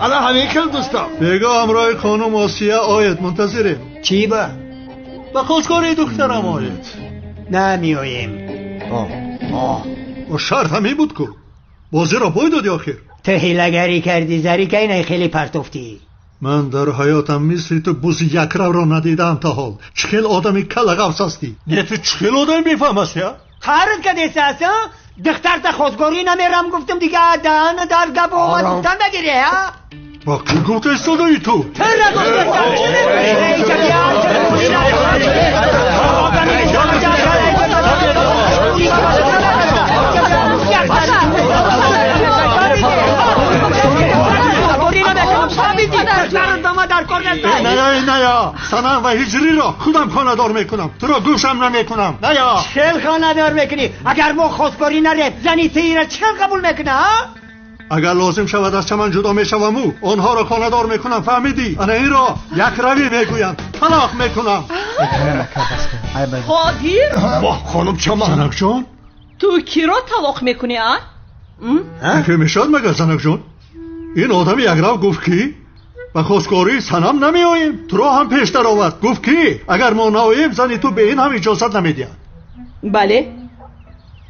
Ана ҳамин хел дӯстон. Бего ҳамроҳи хонум Осия оед, мунтазирем. Чӣ ба? Ба хостгории духтарам оед. Намеоем. Шарт ҳамин буд ку. Бозиро бой додӣ охир. Ту ҳилагарӣ кардӣ, зарика инай хеле партофтӣ. Ман дар ҳаётам мисли ту бузи якравро надидаам то ҳол. Чӣ хел одами калағафс ҳастӣ? Не, ту чӣ хел одами бефаҳм ҳастӣ, а? Қарз кадеста аст, а? Духтарта хостгорӣ намерам гуфтам, дига даҳана дар гап омад гуфтан нагирӣ, а? Ба кӣ гуфта истодаӣ ту? Тира гуфта. Не, не, санам ва ҳиҷриро худам хонадор мекунам. Туро гӯшам намекунам. Не. Чӣ хонадор мекунӣ? Агар мо хостгорӣ нарем, зани тира чӣ қабул мекунад, а? Агар лозим шавад аз чаман ҷудо мешаваму онҳоро хонадор мекунам, фаҳмидӣ? Ана инро якравӣ мегӯянд. Талоқ мекунам. Қодир? Воҳ, хонум Чаман. Занакҷон? Ту киро талоқ мекунӣ, а? Ки мешавад магар, занакҷон? Ин одами якрав гуфт ки ба хостгории санам намеоем. Туро ҳам пештар овард. Гуфт ки агар мо наоем, зани ту ба ин ҳам иҷозат намедиҳад. Бале,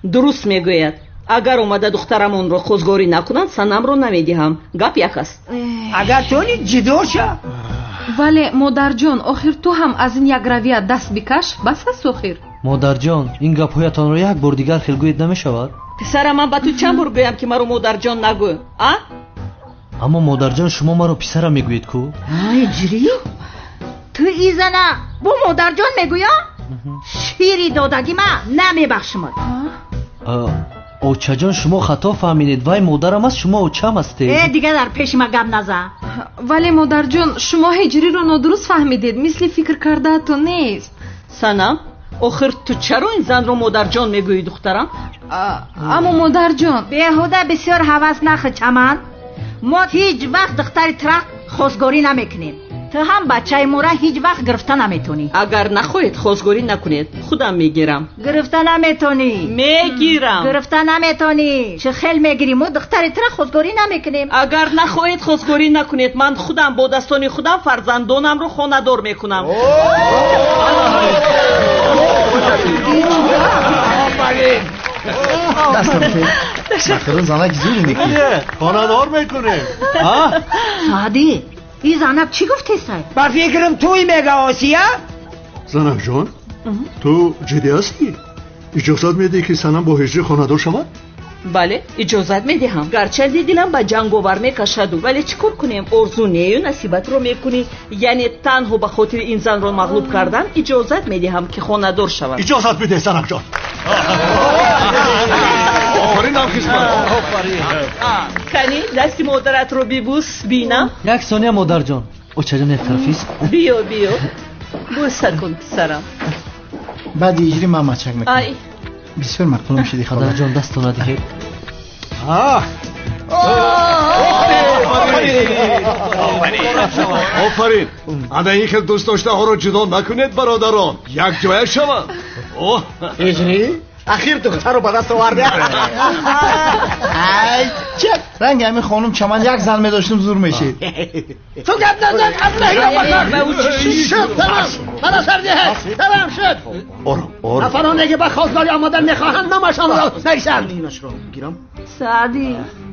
дуруст мегӯяд. Агар омада духтарамонро хостгорӣ накунанд, санамро намедиҳам. Гап як аст. Агар тони ҷудо ша. Вале модарҷон, охир ту ҳам аз ин якравия даст бикаш, бас аст охир. Модарҷон, ин гапҳоятонро як бор дигар хелгӯед намешавад? Писарам, ман ба ту чанд бор гӯям ки маро модарҷон нагӯ, а? Аммо модарҷон, шумо маро писарам мегӯед ку? Ҳиҷрӣ? Ту изана бо модарҷон мегӯя? Шири додагӣ ма намебахшимад. Очаҷон, шумо хато фаҳмидед. Вай модарам аст, шумо очам ҳастед. Э, дигар дар пеши ма гап назан. Вале модарҷон, шумо ҳиҷриро нодуруст фаҳмидед. Мисли фикр кардаатон нест. Санам, охир ту чаро ин занро модарҷон мегӯӣ, духтарам? Аммо модарҷон, беҳуда бисёр ҳавас нахӯ, Чаман. Мо ҳеҷ вақт духтари тура хостгорӣ намекунем. Ту ҳам бачаи моро ҳеҷ вақт гирифта наметонӣ. Агар нахоҳед хостгорӣ накунед, худам мегирам. Гирифта наметонӣ. Мегирам. Гирифта наметонӣ. Чӣ хел мегирӣ? Мо духтари тура хостгорӣ намекунем. Агар нахоҳед хостгорӣ накунед, ман худам бо дастони худам фарзандонамро хонадор мекунам. Ташаккур, занак зур мекунӣ. Хонадор мекунем. Саъдӣ, ин занак чӣ гуфтесай? Ба фикрам туй мега, Осия? Занакҷон, ту ҷиддӣ ҳастӣ? Иҷозат медиҳӣ ки санам бо ҳиҷрӣ хонадор шавад? Бале, иҷозат медиҳам. Гарчанде дилам ба ҷанговар мекашаду, вале чӣ кор кунем? Орзу нею насибатро мекунӣ. Яъне танҳо ба хотири ин занро мағлуб кардан иҷозат медиҳам ки хонадор шавад. Иҷозат бидеҳ, занакҷон. Офарин, ҳамхизмат. Кани дасти модаратро бибӯс, бинам. Як сония, модарҷон. Очаҷон, як тарафист. Биё, биё, бӯса кун, писарам. Баъди ҳиҷрӣ ман мачак мекунам. Бисёр мақбулам шуди, хола. Падарҷон, дастона надиҳед. Офарин. Ана ин хел дӯстдоштаҳоро ҷудо накунед, бародарон. Якҷоя шаванд. Ҳиҷрӣ, ахир духтарро ба даст овард. Ай, чак. Ранги ҳамин хонум Чаман як зан медоштем, зур мешид. Ту гап назан, аз шуд, тамом. Мана сар диҳед. Тамом шуд. Ором, ором. Нафароне ки ба хостгорӣ омадан мехоҳанд, номашонро нависанд. Саъдӣ,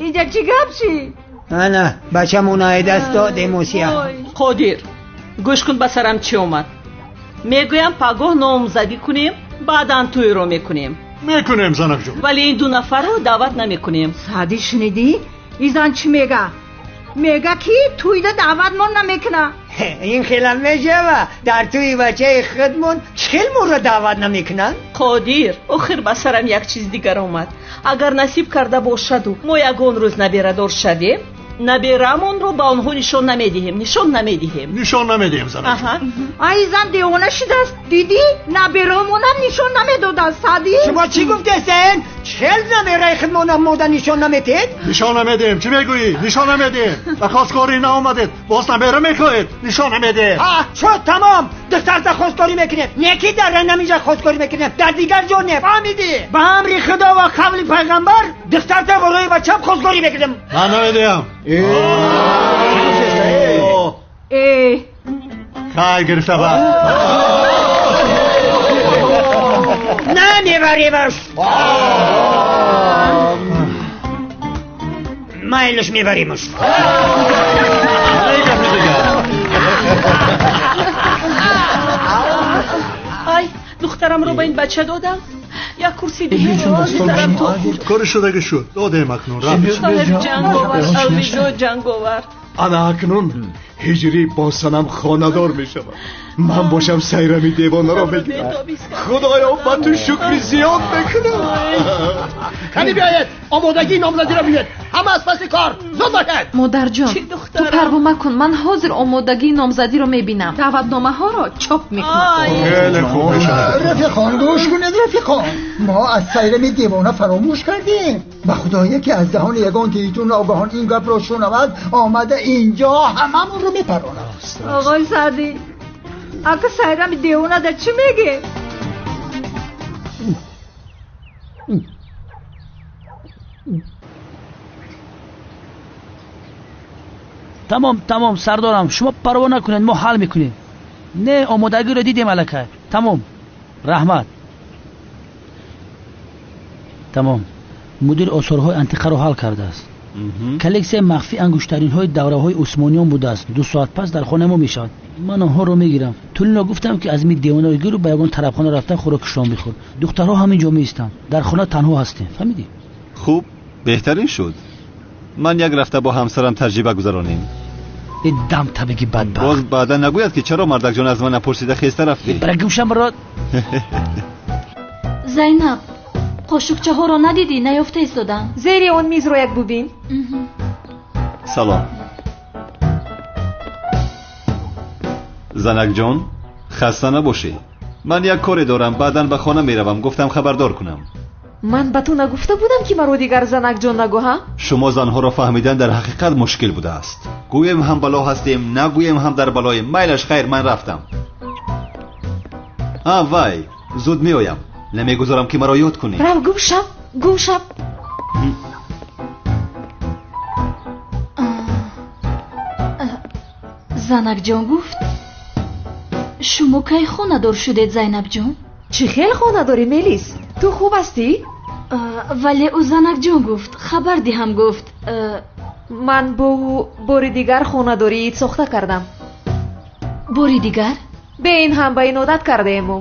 инҷа чӣ гап шид? Ана, бачамон ай даст додем, Осия. Қодир, гӯш кун, ба сарам чӣ омад. Мегӯям пагоҳ номзадӣ кунем, баъдан тӯйро мекунем. Мекунем, занакҷон. Вале ин ду нафарро даъват намекунем. Саъдӣ, шунидӣ? Ин зан чӣ мега? Мега ки тӯйда даъватмон намекуна. Ин хелам мешава. Дар тӯи бачаи худмон чӣ хел моро даъват намекунанд? Қодир, охир ба сарам як чиз дигар омад. Агар насиб карда бошаду мо ягон рӯз наберадор шавем, Наберамонро ба онҳо нишон намедиҳем, нишон намедиҳем. Нишон намедиҳем, занак. Ай зан девона шудааст, дидӣ? Наберамонам нишон намедодааст, Саъдӣ. Шумо чӣ гуфтестен? Чел набераи худмонам мода нишон наметед? Нишон намедиҳем, чӣ мегӯӣ? Нишон намедиҳем. Ба хостгорӣ наомадед, боз набера мехоҳед. Нишон намедиҳем. Шуд, тамом. Духтарта хостгорӣ мекунем. Не ки дар ҳаминҷа хостгорӣ мекунем, дар дигар ҷо не, фаҳмидӣ? Ба амри Худо ва қавли пайғамбар духтарта барои бачам хостгорӣ мекунем. Ман намедиҳам. Хайр гирифта ба. Намебаремаш. Майлаш мебаремаш. Ай, духтарамро ба ин бача додам. Як курси дигар. Кори шудаги шуд. Додем акнун. Ҷанговар, алвидо ҷанговар. Ана акнун ҳиҷрӣ бо Санам хонадор мешавад. Ман бошам Сайрами девонаро мегирам. Худоё, ба ту шукри зиёд мекунам. Кани биёед, омодагии номзадиро бинед. Ҳама аз паси кор, зуд бошед. Модарҷон, ту парво макун, ман ҳозир омодагии номзадиро мебинам. Даъватномаҳоро чоп мекунам. Хеле хуб мешавад. Рафиқон, гӯш кунед, рафиқон. Мо аз Сайрами девона фаромӯш кардем. Ба худоя ки аз даҳони ягон тииту ногаҳон ин гапро шунавад, омада инҷо ҳамамонро мепаронад. Оғои Саъдӣ, ака Сайрами девона дар чӣ меге? Тамом, тамом, сардорам, шумо парво накунед, мо ҳал мекунем. Не, омодагиро дидем аллакай. Тамом, раҳмат. Тамом, мудир осорҳои антиқаро ҳал кардааст. Коллексияи махфӣ ангуштаринҳои давраҳои усмониён будааст. 2 соат пас дар хонаи мо мешавад. Ман онҳоро мегирам. Тулино гуфтам ки аз ми девонаи гиру ба ягон тарабхона рафта хӯроки шом бихӯр. Духтарҳо ҳамин ҷо меистанд. Дар хона танҳо ҳастем. Фаҳмидӣ? Хуб, беҳтарин шуд. Ман як рафта бо ҳамсарам таҷриба гузаронем. Дам табиги бадбахт. Боз баъдан нагӯяд ки чаро мардакҷон аз ман напурсида хеста рафтӣ. Бара гумшам род. Зайнаб, қошуқчаҳоро надидӣ, наёфта истодам. Зери он мизро як бубин. Салом. Занакҷон, хаста набошӣ. Ман як коре дорам, баъдан ба хона меравам. Гуфтам хабардор кунам. Ман ба ту нагуфта будам ки маро дигар занакҷон нагӯ, ҳа? Шумо занҳоро фаҳмидан дар ҳақиқат мушкил будааст. Гӯем ҳам бало ҳастем, нагӯем ҳам дар балоем. Майлаш хайр, ман рафтам. А вай, зуд меоям. Намегузорам ки маро ёд кунӣ. Рав, гум шав, гум шав. Занакҷон гуфт, шумо кай хонадор шудед, Зайнабҷон? Чӣ хел хонадорӣ, Мелис? Ту хуб ҳастӣ? Вале ӯ занакҷон гуфт, хабар диҳам гуфт. Ман бо ӯ бори дигар хонадорӣ сохта кардам. Бори дигар? Бе ин ҳам ба ин одат кардаем мо.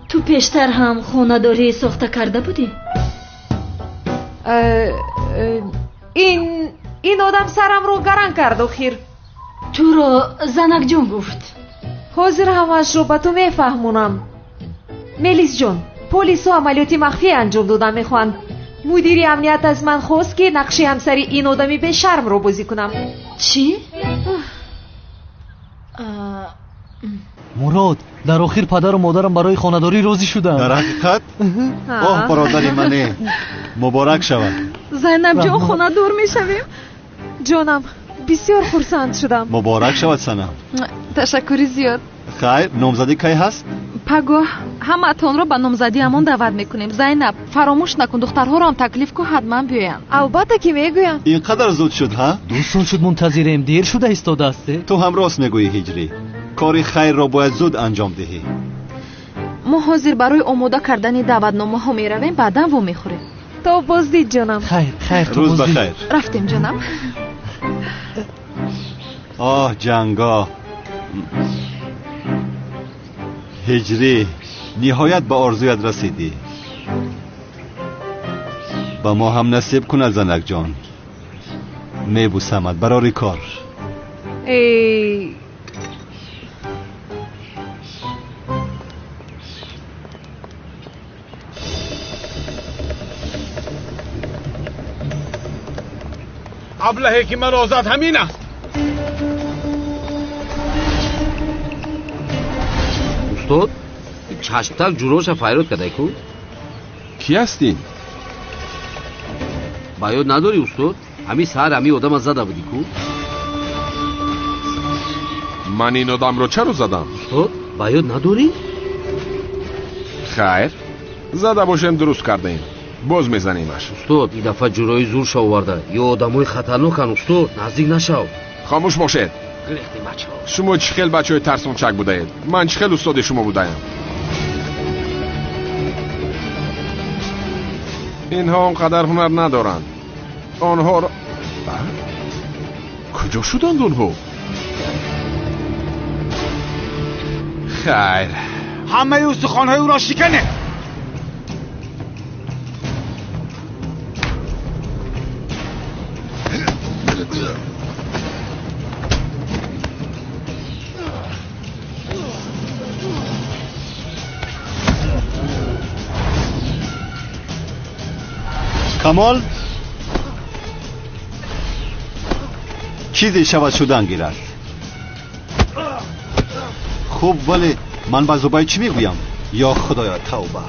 Ту пештар ҳам хонадорӣ сохта карда будӣ? Ин одам сарамро гаран кард охир. Туро занакҷон гуфт. Ҳозир ҳамаашро ба ту мефаҳмонам. Мелисҷон, полисҳо амалиёти махфӣ анҷом дода мехоҳанд. Мудири амният аз ман хост ки нақши ҳамсари ин одами бешармро бозӣ кунам. Чӣ? Мурод, дар охир падару модарам барои хонадорӣ розӣ шуданд. Дар ҳақиқат? Оҳ, бародари мане, муборак шавад. Зайнабҷон, хонадор мешавем. Ҷонам, бисёр хурсанд шудам. Муборак шавад, Санам. Ташаккури зиёд. Хайр, номзадӣ кай ҳаст? Пагоҳ ҳамаатонро ба номзадиамон даъват мекунем. Зайнаб, фаромӯш накун, духтарҳоро ҳам таклиф кун, ҳатман биёянд. Албатта ки мегӯям. Ин қадар зуд шуд, ҳа? 2 сол шуд мунтазирем, дер шуда истодаасте. Ту ҳам рост мегӯӣ, Ҳиҷрӣ. Кори хайрро бояд зуд анҷом диҳӣ. Мо ҳозир барои омода кардани даъватномаҳо меравем, баъдан вомехӯрем. То боздид, ҷонам. Хайр, хайр, то рӯз боздид. Ба хайр. Рафтем, ҷонам. Оҳ, ҷанго. Ҳиҷрӣ, ниҳоят ба орзуят расидӣ. Ба мо ҳам насиб кунад, занакҷон. Мебусамад, барори кор. Эй, Аблаҳе ки маро зад ҳамин аст. Устод, чашмтак ҷуроша файрод кардай ку? Кӣ ҳастин? Ба ёд надорӣ устод? Ҳамин саҳар ҳамин одама зада будӣ ку? Ман ин одамро чаро задам? Устод, ба ёд надорӣ? Хайр, зада бошем дуруст кардаем. Боз мезанемаш. Устод, ин дафъа ҷурои зурша оварда. Ё одамои хатарноканд устод, наздик нашав. Хомӯш бошед. Гирехтем бачаҳо. Шумо чӣ хел бачаҳои тарсончак будаед? Ман чӣ хел устоди шумо будаям? Инҳо он қадар ҳунар надоранд. Онҳоро куҷо шуданд онҳо? Хайр, ҳамаи устухонҳои ӯро шиканед. Камол, чизе шавад шудан гирад. Хуб, вале ман ба Зубайд чӣ мегӯям? Ё Худоё, тавба!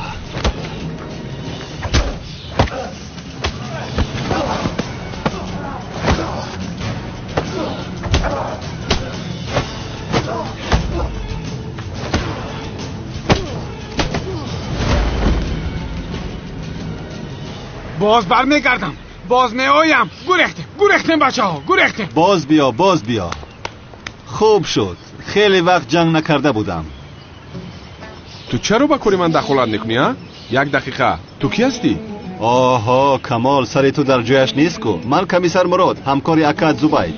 Боз бармегардам, боз меоям. Гурехтем, гурехтем бачаҳо, гурехтем. Боз биё, боз биё. Хуб шуд, хеле вақт ҷанг накарда будам. Ту чаро ба кори ман дахолат мекунӣ, а? Як дақиқа, ту кӣ ҳастӣ? Оҳо, Камол, сари ту дар ҷояш нест ку. Ман комиссар Мурод, ҳамкори акат Зубайд.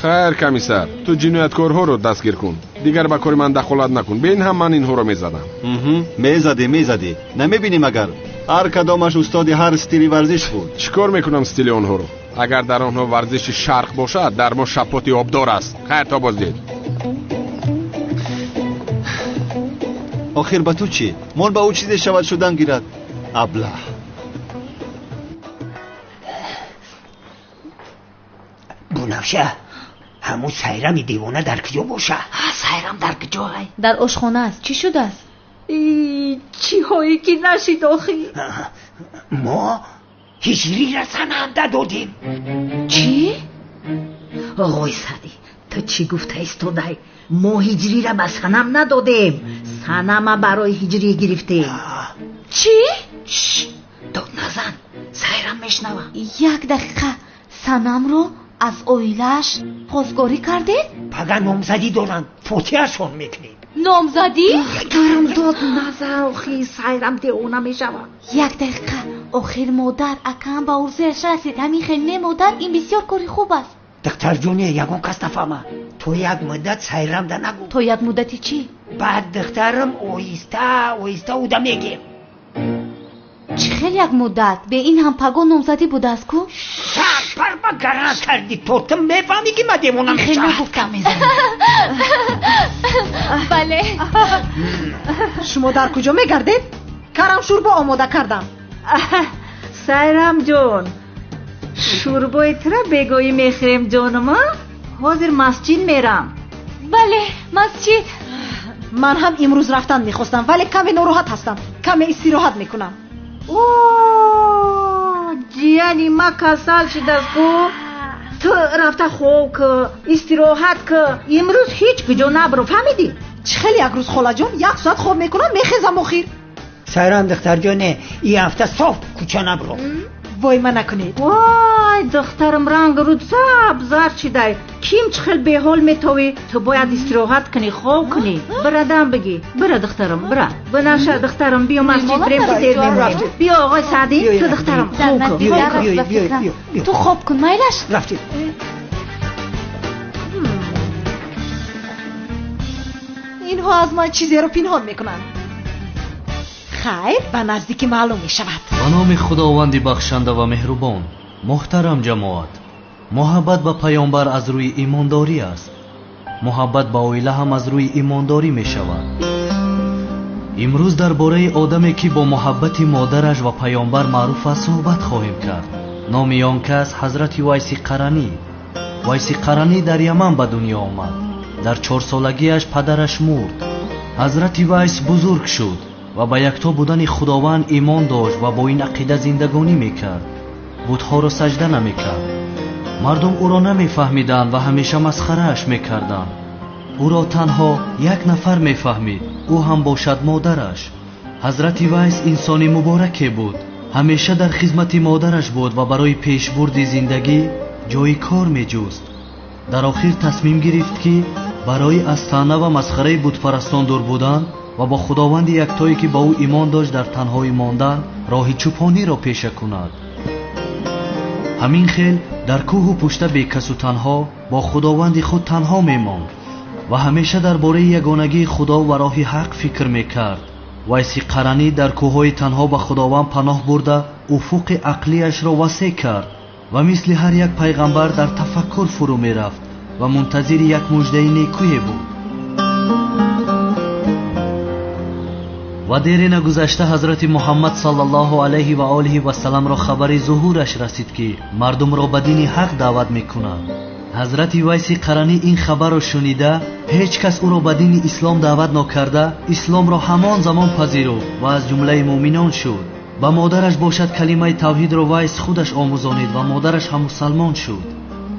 Хайр, комиссар, ту ҷинояткорҳоро дастгир кун. Дигар ба кори ман дахолат накун. Бе ин ҳам ман инҳоро мезадам. Мезадӣ, мезадӣ. Намебинӣ магар? Ҳар кадомаш устоди ҳар стили варзиш буд. Чӣ кор мекунам стили онҳоро? Агар дар онҳо варзиши шарқ бошад, дар мо шапоти обдор аст. Хайр, то боздид. Охир ба ту чӣ? Мон ба ӯ чизе шавад шудан гирад. Аблаҳ. Бунафша, ҳамун Сайрами девона дар куҷо боша? Сайрам дар куҷоай? Дар ошхона аст. Чӣ шудааст? Чиҳое ки нашид охи? Мо ҳиҷрира сананда додем. Чӣ? Оғои Саъдӣ, ту чӣ гуфта истодай? Мо ҳиҷрира ба Санам надодем. Санама барои ҳиҷрӣ гирифтем. Чӣ? Дод назан, Сайрам мешнава. Як дақиқа, Санамро аз оилааш хостгорӣ кардед? Пага номзадӣ доранд, фотиҳашон мекунем. Номзадӣ? Духтарам дод назан, охи Сайрам девона мешавад. Як дақиқа, охир модар, акаам ба орзуяш расид. Ҳамин хел не модар, ин бисёр кори хуб аст. Духтарҷоне, ягон кас нафаҳма. То як муддат Сайрамда нагӯ. То як муддати чӣ? Баъд духтарам оҳиста оҳиста уда мегем. Чӣ хел як муддат? Бе ин ҳам пагоҳ номзадӣ будааст ку? Сарпар ба гарант кардӣ, то ту мефаҳмӣ ки ман девона Хел мешавам. нагуфтам. Бале. Шумо дар куҷо мегардед? Карам шӯрбо омода кардам. Сайрам ҷон, шӯрбои тура бегоҳӣ мехӯрем ҷонум, а? Ҳозир масҷид мерам. Бале, масҷид. Ман ҳам имрӯз рафтан мехостам, вале каме нороҳат ҳастам. Каме истироҳат мекунам. О, ҷияни ма касал шудааст ку. Ту рафта хоб ку, истироҳат ку. Имрӯз ҳеҷ куҷо набро, фаҳмидӣ? Чӣ хел як рӯз холаҷон? Як соат хоб мекунам, мехезам охир. Сайрам духтарҷоне, ин ҳафта соф кӯча набро. Вой ма накунед. Вой, духтарам ранг руд сабз зард шидай. Ким чӣ хел беҳол метовӣ? Ту бояд истироҳат кунӣ, хоб кунӣ. Бира дам бигӣ. Бира духтарам, бира. Бинаша духтарам, биё масҷид бирем ки дер мемонем. Биё оғои Саъдӣ, ту духтарам Дар хоб кун. наздик дар аст ба фикрам. Ту хоб кун, майлаш? Рафтем. Инҳо аз ман чизеро пинҳон мекунанд. Хайр, ба наздикӣ маълум мешавад. Ба номи Худованди бахшанда ва меҳрубон. Муҳтарам ҷамоат, муҳаббат ба паёмбар аз рӯи имондорӣ аст. Муҳаббат ба оила ҳам аз рӯи имондорӣ мешавад. Имрӯз дар бораи одаме ки бо муҳаббати модараш ва паёмбар маъруф аст суҳбат хоҳем кард. Номи он кас ҳазрати Вайси Қаранӣ. Вайси Қаранӣ дар Яман ба дунё омад. Дар 4-солагиаш падараш мурд. Ҳазрати Вайс бузург шуд ва ба якто будани Худованд имон дошт ва бо ин ақида зиндагонӣ мекард. Бутҳоро саҷда намекард. Мардум ӯро намефаҳмиданд ва ҳамеша масхарааш мекарданд. Ӯро танҳо як нафар мефаҳмид, ӯ ҳам бошад модараш. Ҳазрати Вайс инсони мубораке буд. Ҳамеша дар хизмати модараш буд ва барои пешбурди зиндагӣ ҷои кор меҷуст. Дар охир тасмим гирифт, ки барои аз таъна ва масхараи бутпарастон дур будан ва бо Худованди яктое, ки ба ӯ имон дошт, дар танҳоӣ мондан роҳи чӯпониро пеша кунад. Ҳамин хел дар кӯҳу пушта бекасу танҳо бо Худованди худ танҳо мемонд ва ҳамеша дар бораи ягонагии Худо ва роҳи ҳақ фикр мекард. Вайси Қаранӣ дар кӯҳҳои танҳо ба Худованд паноҳ бурда, уфуқи ақлияшро васеъ кард ва мисли ҳар як пайғамбар дар тафаккур фурӯ мерафт ва мунтазири як муждаи некӯе буд. Ва дере нагузашта ҳазрати Муҳаммад саллаллоҳу алайҳи ва олиҳи васалламро хабари зуҳураш расид, ки мардумро ба дини ҳақ даъват мекунад. Ҳазрати Вайси Қаранӣ ин хабарро шунида, ҳеҷ кас ӯро ба дини ислом даъват нокарда, исломро ҳамон замон пазируфт ва аз ҷумлаи муъминон шуд. Ба модараш бошад калимаи тавҳидро Вайс худаш омӯзонид ва модараш ҳам мусалмон шуд.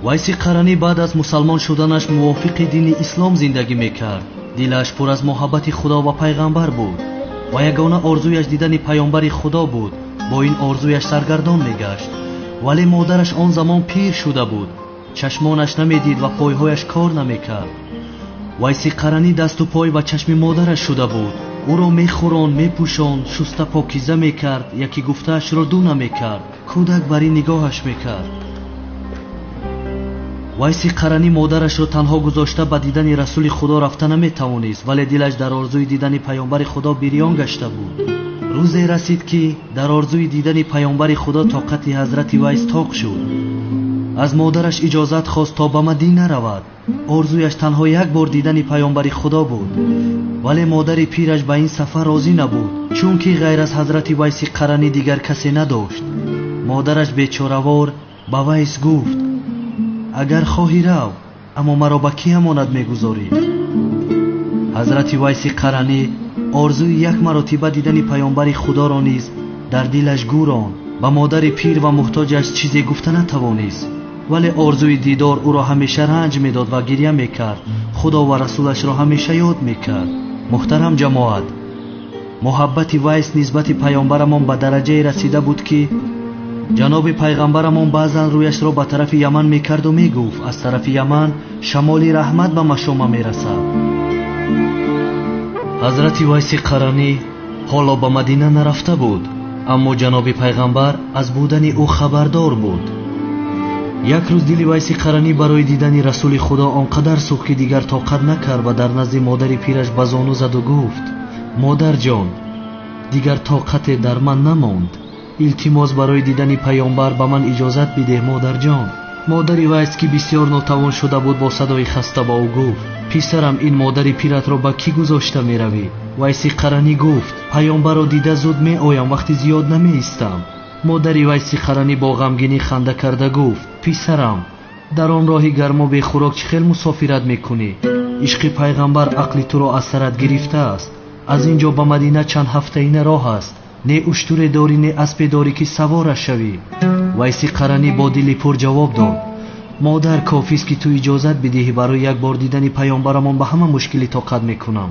Вайси Қаранӣ баъд аз мусалмон шуданаш мувофиқи дини ислом зиндагӣ мекард. Дилаш пур аз муҳаббати Худо ва пайғамбар буд ва ягона орзуяш дидани пайғамбари Худо буд. Бо ин орзуяш саргардон мегашт. Вале модараш он замон пир шуда буд, чашмонаш намедид ва пойҳояш кор намекард. Вайси Қаранӣ дасту пой ба чашми модараш шуда буд. Ӯро мехӯронд, мепӯшонд, шуста покиза мекард, яке гуфтаашро ду намекард. Кӯдак бар ин нигоҳаш мекард. Вайси Қаранӣ модарашро танҳо гузошта ба дидани Расули Худо рафта наметавонист, вале дилаш дар орзуи дидани пайғамбари Худо бирён гашта буд. Рӯзе расид, ки дар орзуи дидани пайғамбари Худо тоқати ҳазрати Вайс тоқ шуд. Аз модараш иҷозат хост то ба Мадина равад. Орзуяш танҳо як бор дидани пайғамбари Худо буд. Вале модари пираш ба ин сафар розӣ набуд, чунки ғайр аз ҳазрати Вайси Қаранӣ дигар касе надошт. Модараш бечоравор ба Вайс гуфт: агар хоҳӣ рав, аммо маро ба кӣ амонат мегузорӣ? Ҳазрати Вайси Қаранӣ орзуи як маротиба дидани пайғамбари Худоро низ дар дилаш гӯронд. Ба модари пир ва муҳтоҷаш чизе гуфта натавонист, вале орзуи дидор ӯро ҳамеша ранҷ медод ва гиря мекард. Худо ва расулашро ҳамеша ёд мекард. Муҳтарам ҷамоат, муҳаббати Вайс нисбати пайғамбарамон ба дараҷае расида буд, ки ҷаноби пайғамбарамон баъзан рӯяшро ба тарафи Яман мекарду мегуфт: аз тарафи Яман шамоли раҳмат ба машома мерасад. Ҳазрати Вайси Қаранӣ ҳоло ба Мадина нарафта буд, аммо ҷаноби пайғамбар аз будани ӯ хабардор буд. Як рӯз дили Вайси Қаранӣ барои дидани Расули Худо он қадар сӯхт, ки дигар тоқат накард ва дар назди модари пираш ба зону заду гуфт: модарҷон, дигар тоқате дар ман намонд. Илтимос барои дидани пайғамбар ба ман иҷозат бидеҳ, модарҷон. Модари Вайс, ки бисёр нотавон шуда буд, бо садои хаста ба ӯ гуфт: писарам, ин модари пиратро ба кӣ гузошта меравӣ? Вайси Қаранӣ гуфт: пайғамбарро дида зуд меоям, вақти зиёд намеистам. Модари Вайси Қаранӣ бо ғамгинӣ ханда карда гуфт: писарам, дар он роҳи гармо бехӯрок чӣ хел мусофират мекунӣ? Ишқи пайғамбар ақли туро аз сарат гирифтааст. Аз ин ҷо ба Мадина чанд ҳафтаина роҳ аст. Не уштуре дорӣ, не аспе дорӣ, ки савораш шавӣ. Вайси Қаранӣ бо дили пур ҷавоб дод: модар, кофист, ки ту иҷозат бидиҳӣ барои як бор дидани пайғамбарамон ба ҳама мушкилӣ тоқат мекунам.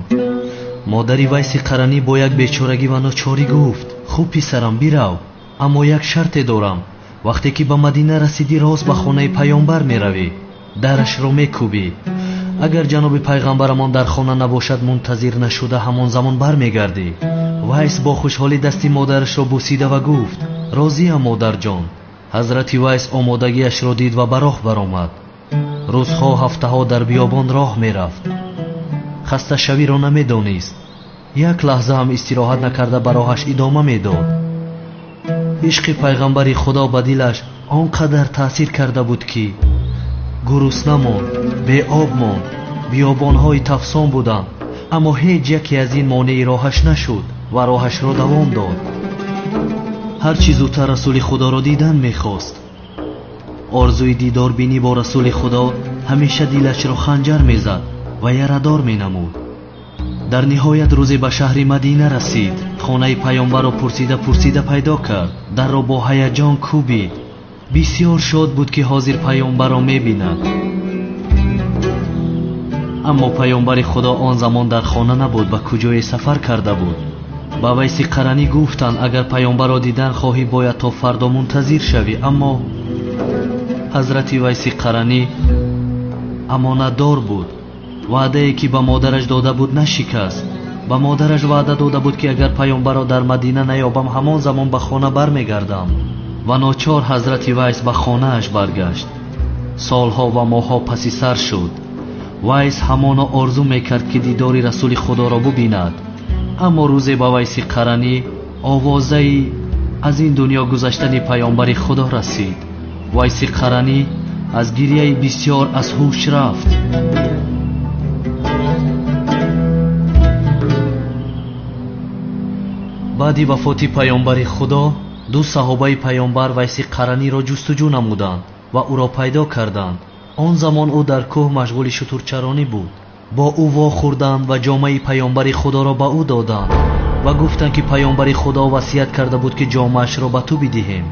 Модари Вайси Қаранӣ бо як бечорагӣ ва ночорӣ гуфт: хуб писарам, бирав, аммо як шарте дорам. Вақте ки ба Мадина расидӣ, рост ба хонаи пайғамбар меравӣ, дарашро мекӯбӣ. Агар ҷаноби пайғамбарамон дар хона набошад, мунтазир нашуда ҳамон замон бармегардӣ. Вайс бо хушҳолӣ дасти модарашро бусида ва гуфт: розиям, модарҷон. Ҳазрати Вайс омодагиашро дид ва ба роҳ баромад. Рӯзҳо, ҳафтаҳо дар биёбон роҳ мерафт. Хасташавиро намедонист. Як лаҳза ҳам истироҳат накарда ба роҳаш идома медод. Ишқи пайғамбари Худо ба дилаш он қадар таъсир карда буд, ки гурусна монд, беоб монд, биёбонҳои тафсон буданд, аммо ҳеҷ яке аз ин монеи роҳаш нашуд ва роҳашро давом дод. Ҳарчи зудтар Расули Худоро дидан мехост. Орзуи дидорбинӣ бо Расули Худо ҳамеша дилашро ханҷар мезад ва ярадор менамуд. Дар ниҳоят рӯзе ба шаҳри Мадина расид. Хонаи паёмбарро пурсида пурсида пайдо кард. Дарро бо ҳаяҷон кӯбид. Бисёр шод буд, ки ҳозир паёмбарро мебинад. Аммо паёмбари Худо он замон дар хона набуд, ба куҷое сафар карда буд. Ба Вайси Қаранӣ гуфтанд, агар паёмбарро дидан хоҳӣ, бояд то фардо мунтазир шавӣ. Аммо ҳазрати Вайси Қаранӣ амонатдор буд. Ваъдае ки ба модараш дода буд нашикаст. Ба модараш ваъда дода буд, ки агар паёмбарро дар Мадина наёбам, ҳамон замон ба хона бармегардам. Ва ночор ҳазрати Вайс ба хонааш баргашт. Солҳо ва моҳҳо паси сар шуд. Вайс ҳамоно орзу мекард, ки дидори Расули Худоро бубинад. Аммо рӯзе ба Вайси Қаранӣ овозаи аз ин дунё гузаштани паёмбари Худо расид. Вайси Қаранӣ аз гирияи бисёр аз ҳуш рафт. Баъди вафоти паёмбари Худо ду саҳобаи паёмбар Вайси Қараниро ҷустуҷӯ намуданд ва ӯро пайдо карданд. Он замон ӯ дар кӯҳ машғули шутурчаронӣ буд. Бо ӯ вохӯрданд ва ҷомаи паёмбари Худоро ба ӯ доданд ва гуфтанд, ки паёмбари Худо васият карда буд, ки ҷомаашро ба ту бидиҳем.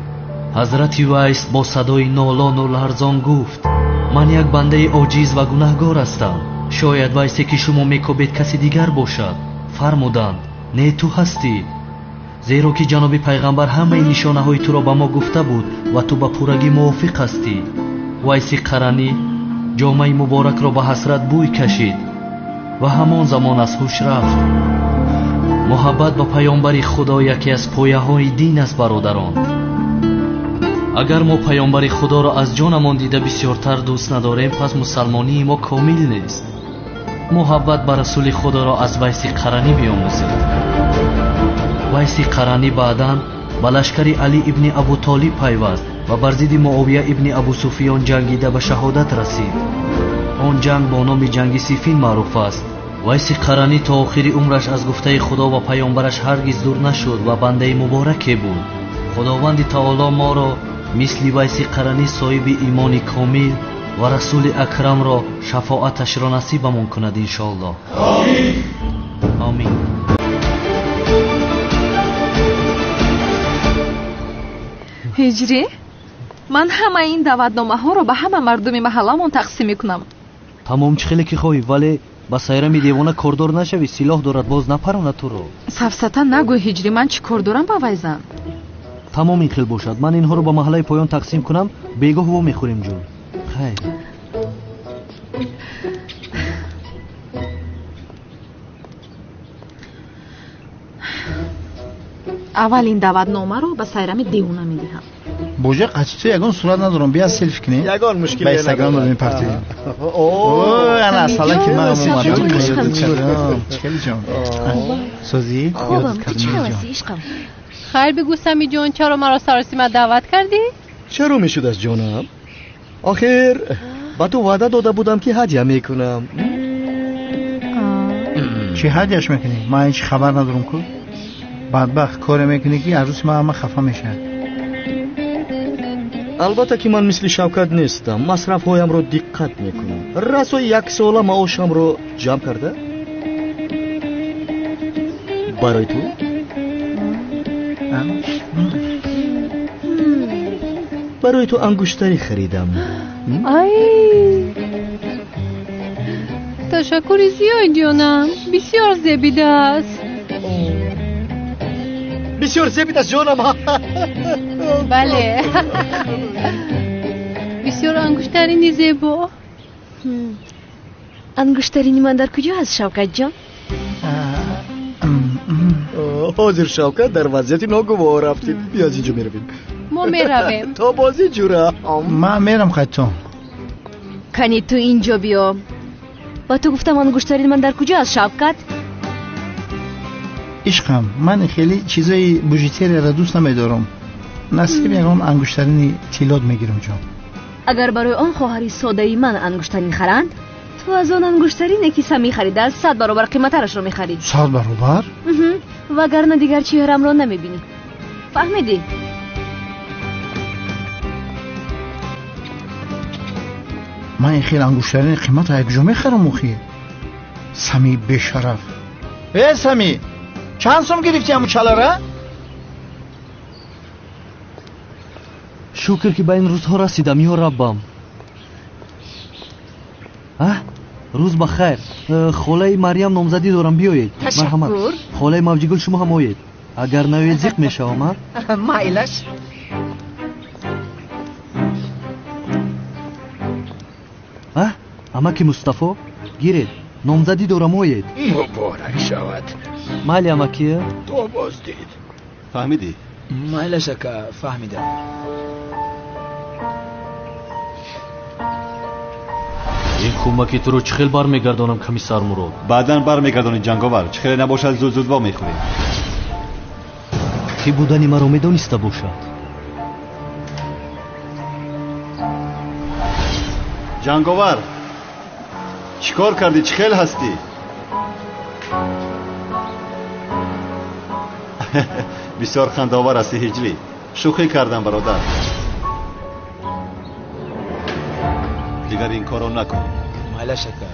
Ҳазрати Вайс бо садои нолону ларзон гуфт: ман як бандаи оҷиз ва гунаҳгор ҳастам. Шояд Вайсе, ки шумо мекобед, каси дигар бошад. Фармуданд: не, ту ҳастӣ, зеро ки ҷаноби пайғамбар ҳамаи нишонаҳои туро ба мо гуфта буд ва ту ба пуррагӣ мувофиқ ҳастӣ. Вайси Қаранӣ ҷомаи муборакро ба ҳасрат бӯй кашид ва ҳамон замон аз ҳуш рафт. Муҳаббат ба паёмбари Худо яке аз пояҳои дин аст, бародарон. Агар мо паёмбари Худоро аз ҷонамон дида бисёртар дӯст надорем, пас мусалмонии мо комил нест. Муҳаббат ба Расули Худоро аз Вайси Қаранӣ биомӯзед. Вайси Қаранӣ баъдан ба лашкари Алӣ ибни Абу Толиб пайваст ва бар зидди Муовия ибни Абу Суфиён ҷангида ба шаҳодат расид. Он ҷанг бо номи ҷанги Сифин маъруф аст. Вайси Қаранӣ то охири умраш аз гуфтаи Худо ва паёмбараш ҳаргиз дур нашуд ва бандаи мубораке буд. Худованди таоло моро мисли Вайси Қаранӣ соҳиби имони комил ва Расули Акрамро шафоаташро насибамон кунад, иншоаллоҳ. Омин. Ҳиҷрӣ, ман ҳамаи ин даъватномаҳоро ба ҳама мардуми маҳалламон тақсим мекунам. Тамом, чӣ хеле ки хоҳӣ, вале ба Сайрами девона кордор нашавӣ, силоҳ дорад, боз напаронад туро. Сафсата нагӯй, Ҳиҷрӣ, ман чӣ кор дорам ба вай зан? Тамом, ин хел бошад. Ман инҳоро ба маҳаллаи поён тақсим кунам, бегоҳ во мехӯрем ҷон. Хайр. Аввал ин даъватномаро ба Сайрами девона медиҳам. Боже, қачи ту ягон сурат надорам, бия селфи кунем. Ягон мушкиле ба Инстаграм додем партием. О, ана асала ки ман омадам. Хеле ҷон. Созӣ? Хубам, ту чӣ ҳастӣ, ишқам? Хайр бигӯ, Сами ҷон, чаро маро саросима даъват кардӣ? Чаро мешуд аз ҷонам? Охир ба ту ваъда дода будам, ки ҳадя мекунам. Чӣ ҳадяш мекунӣ? Ман ҳеҷ хабар надорам ку. Бадбахт коре мекунӣ, ки арӯси ман ҳама хафа мешавад. Албатта ки ман мисли Шавкат нестам, масрафҳоямро диққат мекунам. Расо як сола маошамро ҷамъ карда барои ту. Барои ту ангуштарӣ харидам. Ай, ташаккури зиёд, ҷонам, бисёр зебидааст. Бисёр зебидааст, ҷонам. Бале, бисёр ангуштарини зебо. Ангуштарини ман дар куҷо аст, Шавкатҷон? Ҳозир Шавкат дар вазъияти ногувор рафтид. Биё, аз инҷо меравем. Мо меравем. То бозӣ, ҷура. Ман мерам хаттон. Кани ту инҷо биё. Ба ту гуфтам, ангуштарини ман дар куҷо аст, Шавкат? Ишқам, ман хеле чизои бижутерияро дӯст намедорам. Насиб ягон ангуштарини тиллот мегирам, ҷон. Агар барои он хоҳари содаи ман ангуштарин харанд, ту аз он ангуштарине, ки Сами харидааст, 100 баробар қиматтарашро мехарӣ. 100 баробар? Вагарна дигар чеҳрамро намебинӣ. Фаҳмидӣ? Ман ин хел ангуштарини қимат якҷо мехарам охи. Сами бешараф. Э Сами, чанд сом гирифтӣ ҳамун чалара? Шукр ки ба ин рӯзҳо расидам, ё Раббам. Рӯз ба хайр. Холаи Марьям номзадӣ дорам, биёед. Ташаккур. Холаи Мавҷигул, шумо ҳам оед. Агар наоед зиқ мешавам, а? Майлаш. Амаки Мустафо, гиред. Номзадӣ дорам, оед. Муборак шавад. Майли амаки? То боздид. Фаҳмидӣ? Майлаш ака, фаҳмидам. Ин кӯмаки туро чӣ хел бармегардонам, комиссар Мурод? Баъдан бармегардонӣ, ҷанговар. Чӣ хеле набошад, зуд зуд вомехӯрем. Кӣ будани маро медониста бошад? Ҷанговар, чӣ кор кардӣ? Чӣ хел ҳастӣ? Бисёр хандаовар ҳастӣ, Ҳиҷрӣ. Шӯхӣ кардам, бародар. Дигар ин корро накун. Майлаш ака.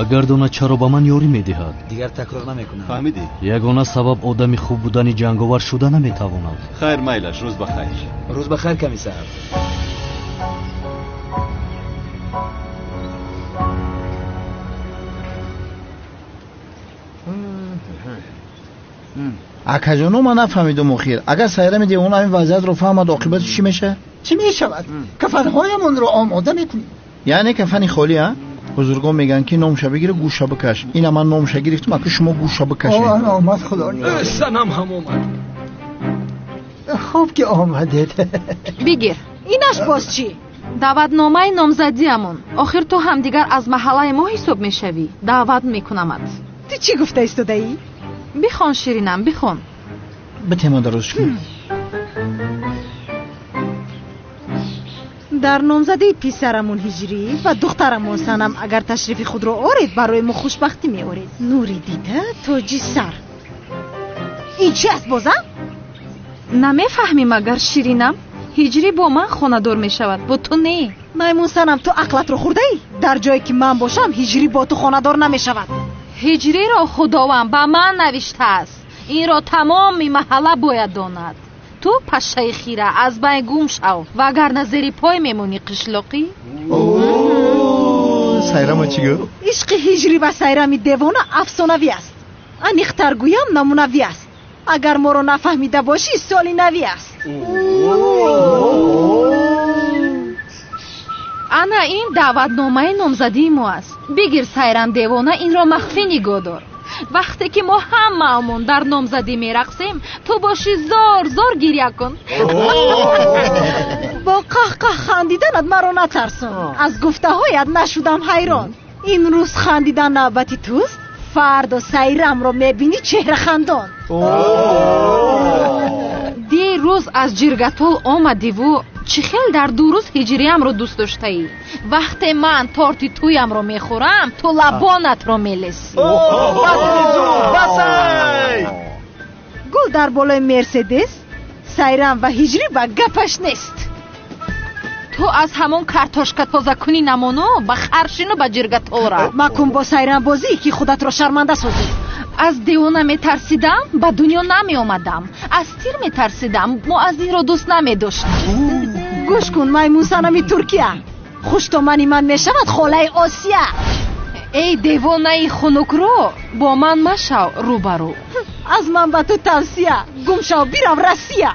Агар донад чаро ба ман ёрӣ медиҳад? Дигар такрор намекунам. Фаҳмидӣ? Ягона сабаб одами хуб будани ҷанговар шуда наметавонад. Хайр, майлаш, рӯз ба хайр. Рӯз ба хайр, комиссар. Акаҷоно, ман нафаҳмидум охир. Агар Сайрами девона ҳамин вазъиятро фаҳмад, оқибати чӣ мешавад? Чӣ мешавад? Кафанҳоямонро омода мекунем. Яъне кафани холӣ, а? Бузургон мегӯянд ки номша бигира, гӯша бикаш. Ина ман номша гирифтам, ака шумо гӯша бикашед. Он омад, худо. Санам ҳам омад. Хуб ки омадед. Бигир. Инаш боз чӣ? Даъватномаи номзадиамон. Охир ту ҳам дигар аз маҳаллаи мо ҳисоб мешавӣ. Даъват мекунамат. Ту чӣ гуфта истодаӣ? Бихон, Ширинам, бихон. Битема дароз кун. Дар номзадии писарамон Ҳиҷрӣ ва духтарамон Санам агар ташрифи худро оред, барои мо хушбахтӣ меоред. Нури дида, тоҷи сар. Ин чи аст бозам? Намефаҳмӣ магар, Ширинам? Ҳиҷрӣ бо ман хонадор мешавад, бо ту не. Маймун Санам, ту ақлатро хӯрдаӣ? Дар ҷое ки ман бошам, Ҳиҷрӣ бо ту хонадор намешавад. Ҳиҷриро Худованд ба ман навиштааст. Инро тамоми маҳалла бояд донад. Ту пашшаи хира, аз байн гум шав, вагарна зери пой мемонӣ, қишлоқӣ. Сайрама чӣ гуфт? Ишқи Ҳиҷрӣ ва Сайрами девона афсонавӣ аст. Аниқтар гӯям, намунавӣ аст. Агар моро нафаҳмида бошӣ, соли навӣ аст. Ана ин даъватномаи номзадии мо аст. Бигир, Сайрам девона, инро махфӣ нигоҳ дор. Вақте ки мо ҳамаамон дар номзадӣ мерақсем, ту бошӣ зор зор гиря кун. Бо қаҳқаҳ хандиданат маро натарсон. Аз гуфтаҳоят нашудам ҳайрон. Ин рӯз хандидан навбати туст, фардо Сайрамро мебинӣ чеҳрахандон. Дирӯз аз ҷиргатол омадиву чӣ хел дар ду рӯз ҳиҷриямро дӯст доштаӣ. Вақте ман торти тӯямро мехӯрам, ту лабонатро мелесӣ. Гул дар болои Мерседес, Сайрам ва Ҳиҷрӣ ба гапаш нест. Ту аз ҳамон картошка тозакунӣ намону ба харшину ба ҷиргатол рав. Макун бо Сайрам бозӣ, ки худатро шарманда созӣ. Аз девона метарсидам, ба дунё намеомадам. Аз тир метарсидам, муаззинро дӯст намедоштам. Гӯш кун, маймун Санами Туркия. Хуштомани ман мешавад холаи Осия. Эй девонаи хунукрӯ, бо ман машав рӯбарӯ. Аз ман ба ту тавсия, гум шав, бирав Россия.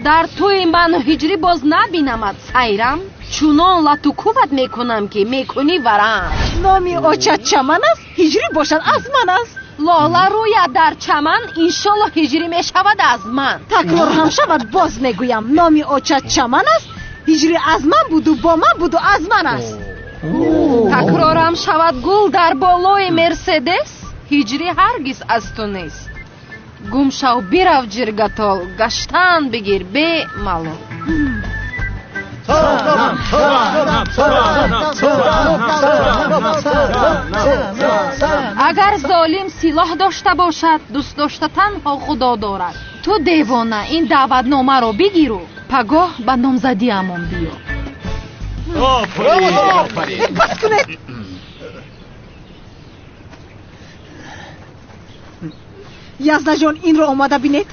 Дар тӯи ману Ҳиҷрӣ боз набинамад, Сайрам. Чунон лату кӯбат мекунам, ки мекунӣ варам. Номи очат чаман аст, Ҳиҷрӣ бошад аз ман аст. Лола рӯяд дар чаман, иншолло Ҳиҷрӣ мешавад аз ман. Такрор ҳам шавад, боз мегӯям. Номи очат чаман аст, Ҳиҷрӣ аз ман буду бо ман буду аз ман аст. Такрорам шавад, гул дар болои Мерседес, Ҳиҷрӣ ҳаргиз аз ту нест. Гум шав, бирав ҷиргатол, гаштан бигир бемалол. Агар золим силоҳ дошта бошад, дӯст дошта танҳо Худо дорад. Ту девона, ин даъватномаро бигиру пагоҳ ба номзадиамон биё. Офарин! Бас кунед! Яздаҷон, инро омада бинед.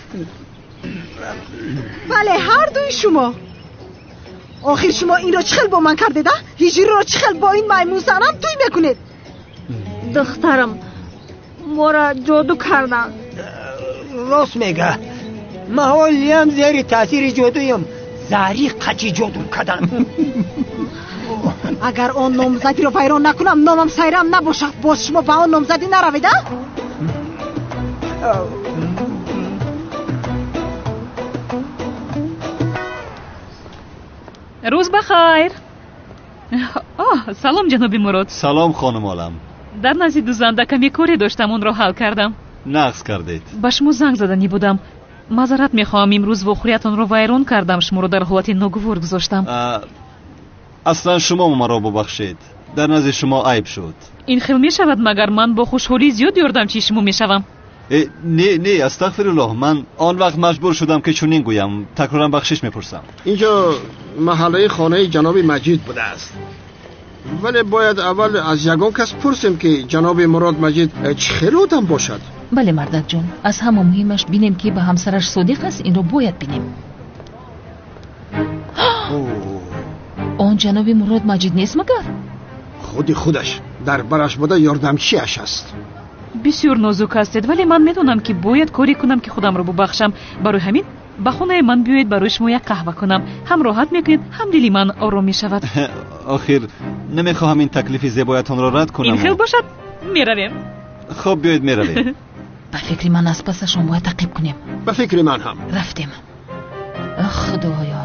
Бале, ҳар дуи шумо. Охир шумо инро чӣ хел бо ман кардед, а? Ҳиҷриро чӣ хел бо ин маймун санам тӯй мекунед? Духтарам, моро ҷоду карданд. Рост мега. Ман ҳолиям зери таъсири ҷодуям. Зари қачи ҷоду карданд. Агар он номзадиро вайрон накунам, номам Сайрам набошад. Боз шумо ба он номзадӣ наравед, а? Рӯз ба хайр. Оҳ, салом, ҷаноби Мурод. Салом, хонум Олам. Дар назди дузанда каме коре доштам, онро ҳал кардам. Нағз кардед. Ба шумо занг заданӣ будам. Маъзарат мехоҳам, имрӯз вохӯриятонро вайрон кардам, шуморо дар ҳолати ногувор гузоштам. Аслан шумо маро бубахшед. Дар назди шумо айб шуд. Ин хел мешавад, магар ман бо хушҳолии зиёд ёрдамчии шумо мешавам? Не, не, астағфируллоҳ, ман он вақт маҷбур шудам ки чунин гӯям. Такроран бахшиш мепурсам. Инҷо маҳаллаи хонаи ҷаноби Маҷид будааст. Вале бояд аввал аз ягон кас пурсем ки ҷаноби Мурод Маҷид чӣ хел одам бошад. Бале, мардакҷон, аз ҳама муҳимаш бинем ки ба ҳамсараш содиқ аст, инро бояд бинем. Он ҷаноби Мурод Маҷид нест магар? Худи худаш дар бараш буда ёрдамчиаш аст. Бисёр нозук ҳастед, вале ман медонам ки бояд коре кунам ки худамро бубахшам. Барои ҳамин ба хонаи ман биёед, барои шумо як қаҳва кунам. Ҳам роҳат мекунед, ҳам дили ман ором мешавад. Охир намехоҳам ин таклифи зебоятонро рад кунам. Ин хел бошад, меравем. Хуб, биёед меравем. Ба фикри ман аз пасашон бояд таъқиб кунем. Ба фикри ман ҳам. Рафтем. Худоё.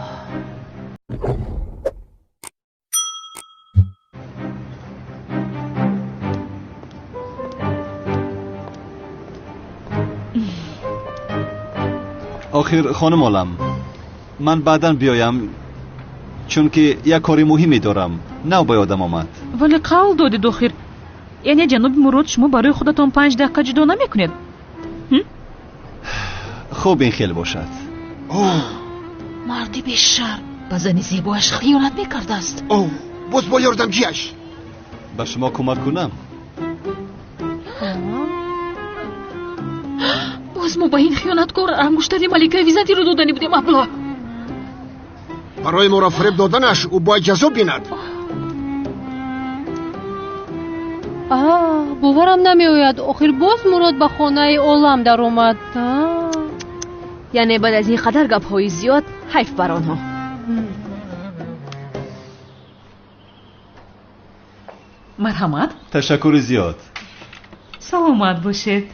Охир хонум Олам, ман баъдан биёям, чунки як кори муҳиме дорам. Нав ба ёдам омад. Вале қавл додед охир. Яъне ҷаноби Мурод, шумо барои худатон 5 дақиқа ҷудо намекунед? Хуб, ин хел бошад. Марди бешарм ба зани зебояш хиёнат мекардааст. Боз бо ёрдамчиаш. Ба шумо кӯмак кунам? Боз мо ба ин хиёнаткор ангуштари маликаи Византиро додани будем, абла. Барои моро фиреб доданаш ӯ бояд ҷазо бинад. Боварам намеояд. Охир боз Мурод ба хонаи Олам даромад. Яъне баъд аз ин қадар гапҳои зиёд ҳайф бар онҳо. Марҳамат. Ташаккури зиёд. Саломат бошед.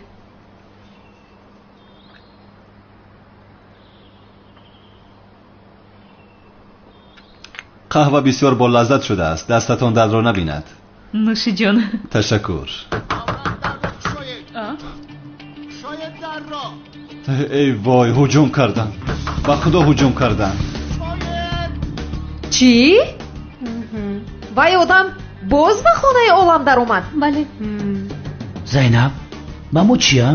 Қаҳва бисёр бо лаззат шудааст. Дастатон дардро набинад. Нӯши ҷон. Ташаккур. Эй вой, ҳуҷум карданд. Ба худо ҳуҷум карданд. Чӣ? Вай одам боз ба хонаи Олам даромад? Бале. Зайнаб, ба мо чия?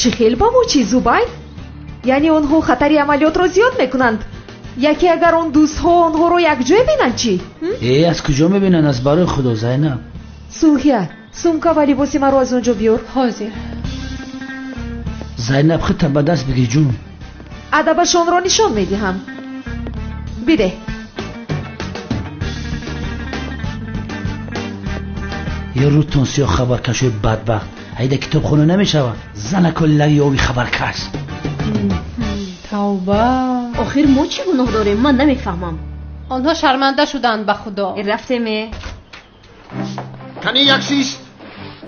Чӣ хел ба мо чӣ, Зубайр? Яъне онҳо хатари амалиётро зиёд мекунанд. Яке агар он дӯстҳо онҳоро якҷоя бинанд чӣ? Э, аз куҷо мебинанд? Аз барои худо, Зайнаб. Сулҳия, сумка ва либоси маро аз он ҷо биёр. Ҳозир. Зайнаб, худта ба даст бигир, ҷун. Адабашонро нишон медиҳам. Бидеҳ. Ё рӯтон сиёҳ хабаркашои бадбахт. Айда китобхона намешавад. Занако лави оби хабаркаш. Тавба. Охир мо чӣ гуноҳ дорем? Ман намефаҳмам. Онҳо шарманда шуданд ба худо. Рафтеме. Кани як сист?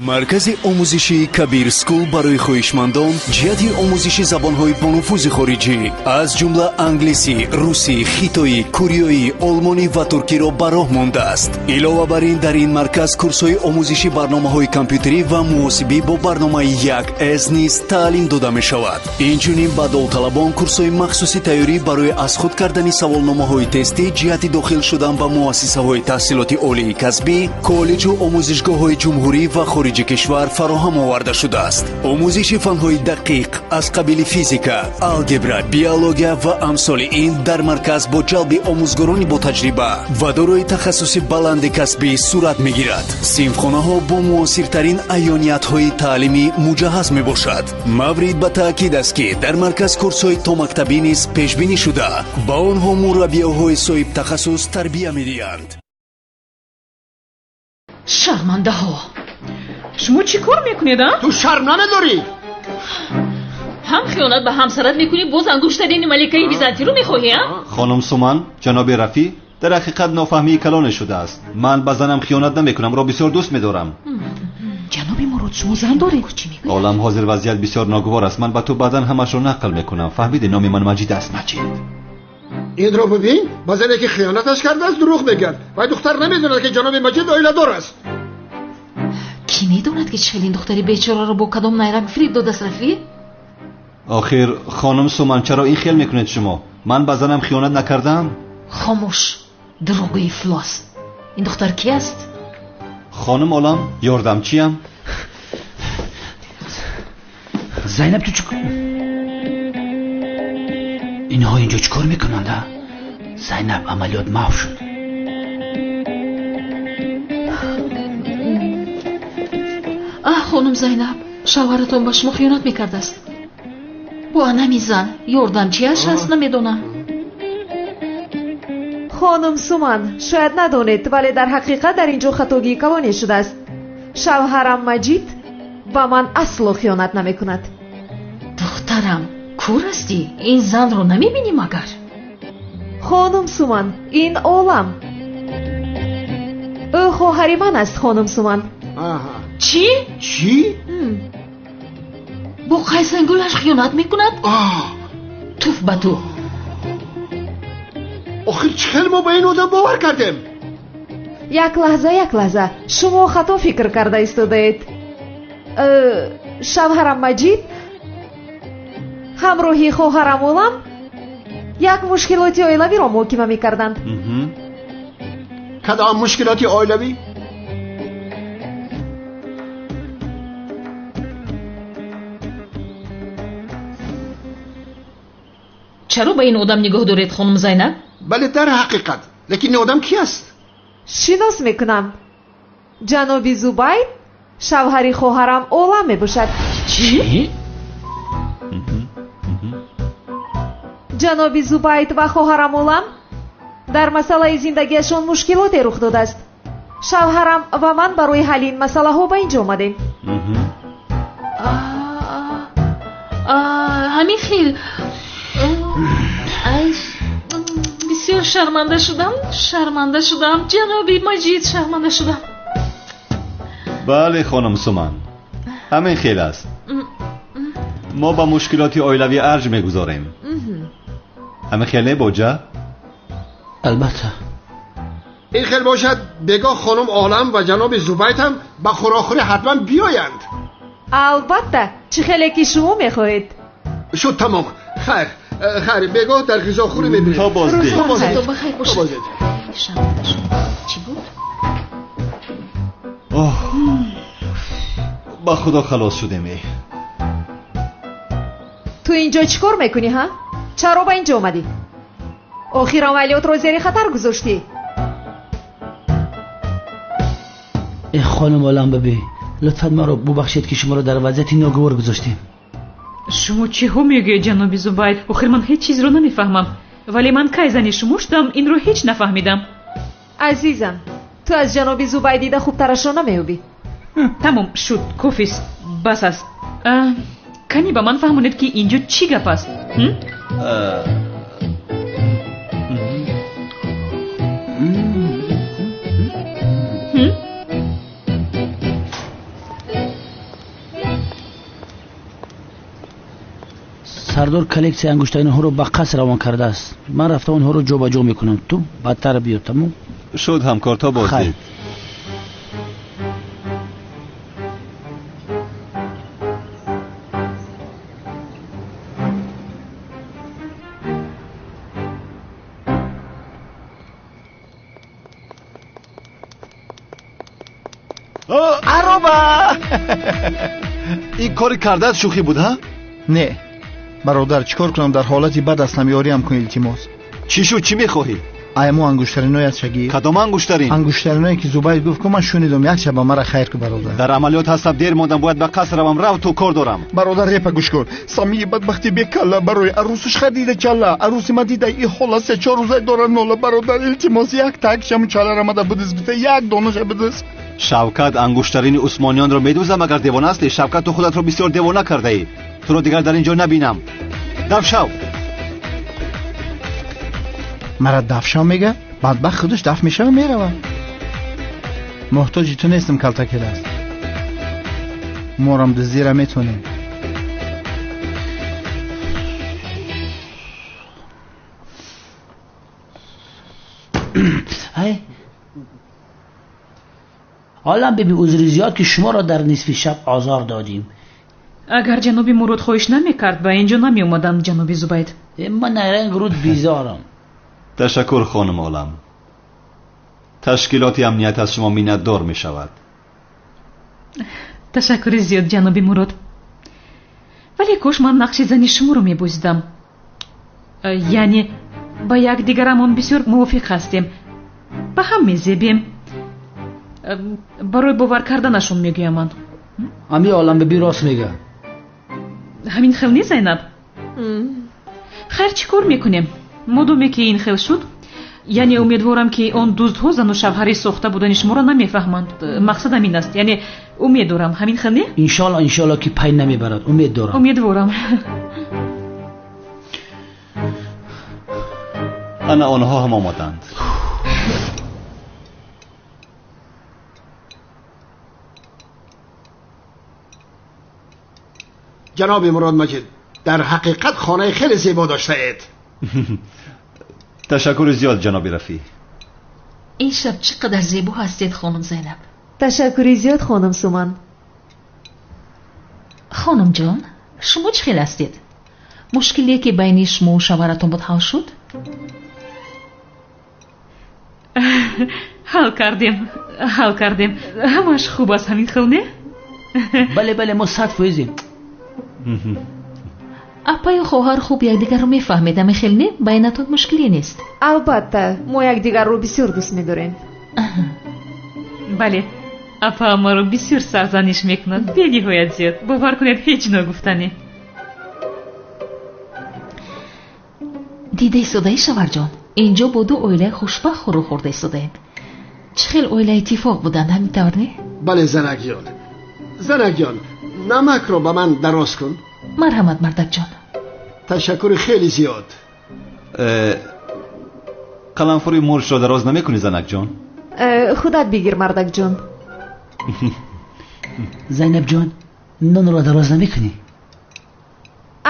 Маркази омӯзишии Кабир Скул барои хоҳишмандон ҷиҳати омӯзиши забонҳои бонуфузи хориҷӣ аз ҷумла англисӣ, русӣ, хитоӣ, кореоӣ, олмонӣ ва туркиро ба роҳ мондааст. Илова бар ин, дар ин марказ курсҳои омӯзиши барномаҳои компютерӣ ва муҳосибӣ бо барномаи 1С низ таълим дода мешавад. Инчунин ба довталабон курсҳои махсуси тайёрӣ барои аз худ кардани саволномаҳои тестӣ ҷиҳати дохил шудан ба муассисаҳои таҳсилоти олии касбӣ, коллеҷу омӯзишгоҳҳои ҷумҳурӣ ва хориҷи кишвар фароҳам оварда шудааст. Омӯзиши фанҳои дақиқ аз қабили физика, алгебра, биология ва амсоли ин дар марказ бо ҷалби омӯзгорони ботаҷриба ва дорои тахассуси баланди касбӣ сурат мегирад. Синфхонаҳо бо муосиртарин аёниятҳои таълимӣ муҷаҳҳаз мебошад. Маврид ба таъкид аст, ки дар марказ курсҳои томактабӣ низ пешбинӣ шуда, ба онҳо мураббиёҳои соҳибтахассус тарбия медиҳанд. Шармандаҳо, шумо чӣ кор мекунед, а? Ту шарм намедорӣ? Ҳам хиёнат ба ҳамсарат мекунӣ, боз ангуштарини маликаи византиро мехоҳӣ, а? Хонум Суман, ҷаноби Рафӣ, дар ҳақиқат нофаҳмии калоне шудааст. Ман ба занам хиёнат намекунам, ро бисёр дӯст медорам. Ҷаноби Мурод, шумо зан доред? Олам, ҳозир вазъият бисёр ногувор аст. Ман ба ту баъдан ҳамашро нақл мекунам. Фаҳмидӣ? Номи ман Маҷид аст. Маҷид. Инро бибин, ба зане ки хиёнаташ кардааст дурӯғ мегӯяд. Вай духтар намедонад, ки ҷаноби Маҷид оиладор аст. Кӣ медонад, ки чӣ хел ин духтари бечораро бо кадом найранг фиреб додааст, Рафӣ? Охир, хонум Суман, чаро ин хел мекунед шумо? Ман ба занам хиёнат накардам? Хомӯш, дурӯғгӯи ифлос. Ин духтар кӣ аст? Хонум Олам, ёрдамчиям. Зайнаб, ту чӣ инҳо инҷо чӣ кор мекунанд, а? Зайнаб, амалиёт маҳв шуд. Аҳ, хонум Зайнаб, шавҳаратон ба шумо хиёнат мекардааст. Бо анами зан ёрдамчиаш аст, намедонам. Хонум Суман, шояд надонед, вале дар ҳақиқат дар ин ҷо хатогии калоне шудааст. Шавҳарам Маҷид ба ман асло хиёнат намекунад. Духтарам, кур ҳастӣ? Ин занро намебинӣ магар? Хонум Суман, ин Олам. Ӯ хоҳари ман аст, хонум Суман. Чӣ? Чӣ? Бо қайсангулаш хиёнат мекунад? Туф ба ту! Охир чӣ хел мо ба ин одам бовар кардем? Як лаҳза, як лаҳза, шумо хато фикр карда истодаед. Шавҳарам Маҷид ҳамроҳи хоҳарам Олам як мушкилоти оилавиро муҳокима мекарданд. Кадом мушкилоти оилавӣ? Чаро ба ин одам нигоҳ доред, хонум Зайнаб? Бале, дар ҳақиқат. Лекин ин одам ки аст? Шинос мекунам. Ҷаноби Зубайд шавҳари хоҳарам Олам мебошад. Чӣ? Ҷаноби Зубайд ва хоҳарам Олам дар масъалаи зиндагиашон мушкилоте рух додааст. Шавҳарам ва ман барои ҳалли ин масъалаҳо ба ин ҷо омадем. Ҳамин хел. Бисёр шарманда шудам, шарманда шудам, ҷаноби Маҷид, шарманда шудам. Бале, хонум Суман, ҳамин хел аст. Мо ба мушкилоти оилавӣ арҷ мегузорем. Ҳамин хел не, боҷа? Албатта. Ин хел бошад, бегоҳ хонум Олам ва ҷаноби Зубайд ҳам ба хӯрокхӯрӣ ҳатман биёянд. Албатта, чӣ хеле ки шумо мехоҳед. Шуд тамом. Хайр, хайр, бегоҳ дар ғизохӯрӣ мебинем. То боздид. То боздид. То бахайр бошед. Шарманда шудам. Чӣ буд? Оҳ, ба худо халос шудем. Ту инҷо чӣ кор мекунӣ, ҳа? Чаро ба инҷо омадӣ? Охир амалиётро зери хатар гузоштӣ. Э, хонум Олам бибӣ, лутфан маро бубахшед, ки шуморо дар вазъияти ногувор гузоштем. Шумо чиҳо мегӯед, ҷаноби Зубайд? Охир ман ҳеҷ чизро намефаҳмам. Вале ман кай зани шумо шудам, инро ҳеҷ нафаҳмидам. Азизам, ту аз ҷаноби Зубайд дида хубтарашро намеёбӣ. Тамом шуд, кофист, бас аст. Кани ба ман фаҳмонед, ки инҷо чӣ гап аст? Сардор коллексияи ангуштаринҳоро ба қаср равон кардааст. Ман рафта онҳоро ҷобаҷо мекунам. Ту бадтар биё, тамом? Шуд, ҳамкор, то боздид. Ароба! Ин кори кардаат шӯхӣ буд, ҳа? Не бародар, чӣ кор кунам? Дар ҳолати бад ҳастам, ёриам кун, илтимос. Чӣ шуд? Чӣ мехоҳӣ? Ай мо ангуштариное аз шагир. Кадом ангуштарин? Ангуштариное ки Зубайд гуфт, ку ман шунидам, як шаба мара хайр ку, бародар. Дар амалиёт ҳастам, дер мондам, бояд ба қаср равам. Рав ту, кор дорам. Бародар, репа гӯш кун. Самии бадбахти бекалла барои арӯсаш харида чалла. Арӯси ма дида и ҳола 3-4 рӯза дора нола. Бародар, илтимос, як так шаму чаллара мада бидиз, бита як донаша бидиз. Шавкат, ангуштарини усмониёнро медузам, агар девона ҳастӣ. Шавкат, ту худатро бисёр девона кардаӣ. Туро дигар дар ин ҷо набинам. Дафшав. Мара дафшав мега? Бадбахт худаш даф мешава, мерава. Муҳтоҷи ту нестам, калтакеласт. Морам дуздира метонем. Олам биби, узри зиёд ки шуморо дар нисфи шаб озор додем. Агар ҷаноби Мурод хоҳиш намекард, ба ин ҷо намеомадам, ҷаноби Зубайд. Ман найранг руд безорам. Ташаккур, хонум Олам. Ташкилоти амният аз шумо миннатдор мешавад. Ташаккури зиёд, ҷаноби Мурод. Вале кош ман нақши зани шуморо мебозидам. Яъне ба якдигарамон бисёр мувофиқ ҳастем, ба ҳам мезебем. Барои бовар карданашон мегӯям ман. Ами Олам биби рост мега. Ҳамин хел не, Зайнаб? Хайр, чӣ кор мекунем? Модоме ки ин хел шуд, яъне умедворам, ки он дуздҳо зану шавҳари сохта будани шуморо намефаҳманд. Мақсадам ин аст, яъне умед дорам, ҳамин хел не? Иншоалло, иншоалло ки пай намебарад, умед дорам. Умедворам. Ана онҳо ҳам омаданд. Ҷаноби Мурод Маҷид, дар ҳақиқат хонаи хеле зебо доштаед. Ташаккури зиёд, ҷаноби Рафӣ. Ин шаб чӣ қадар зебо ҳастед, хонум Зайнаб. Ташаккури зиёд, хонум Суман. Хонумҷон, шумо чӣ хел ҳастед? Мушкиле ки байни шумову шавҳаратон буд ҳал шуд? Ҳал кардем, ҳал кардем. Ҳамааш хуб аст, ҳамин хел не? Бале, бале, мо 100%-ем. Апаю хоҳар хуб якдигарро мефаҳмед, ҳамин хел не? Байнатон мушкиле нест? Албатта, мо якдигарро бисёр дӯст медорем. Бале, апа маро бисёр сарзаниш мекунад, бениҳоят зиёд. Бовар кунед, ҳеҷ ногуфтанӣ. Дида истодаи, шавҳарҷон, инҷо бо ду оилаи хушбахт хӯру хӯрда истодаем. Чӣ хел оилаи иттифоқ буданд, ҳамин тавр не? Бале, занакҷон. Занакҷон, намакро ба ман дароз кун. Марҳамат, мардакҷон. Ташаккури хеле зиёд. Қаламфури мурчро дароз намекунӣ, занакҷон? Худат бигир, мардакҷон. Зайнабҷон, нонро дароз намекунӣ?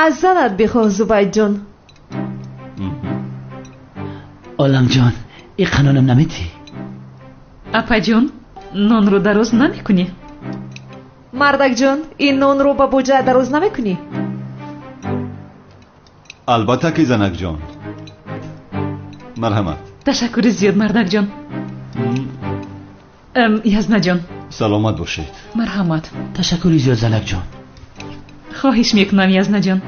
Аз занат бихоҳ, Зубайдҷон. Оламҷон, ин қанонам наметӣ? Апаҷон, нонро дароз намекунӣ? Мардакҷон, ин нонро ба боҷа дароз намекунӣ? Албатта ки, занакҷон. Марҳамат. Ташаккури зиёд, мардакҷон. Язнаҷон. Саломат бошед. Марҳамат. Ташаккури зиёд, занакҷон. Хоҳиш мекунам, Язнаҷон.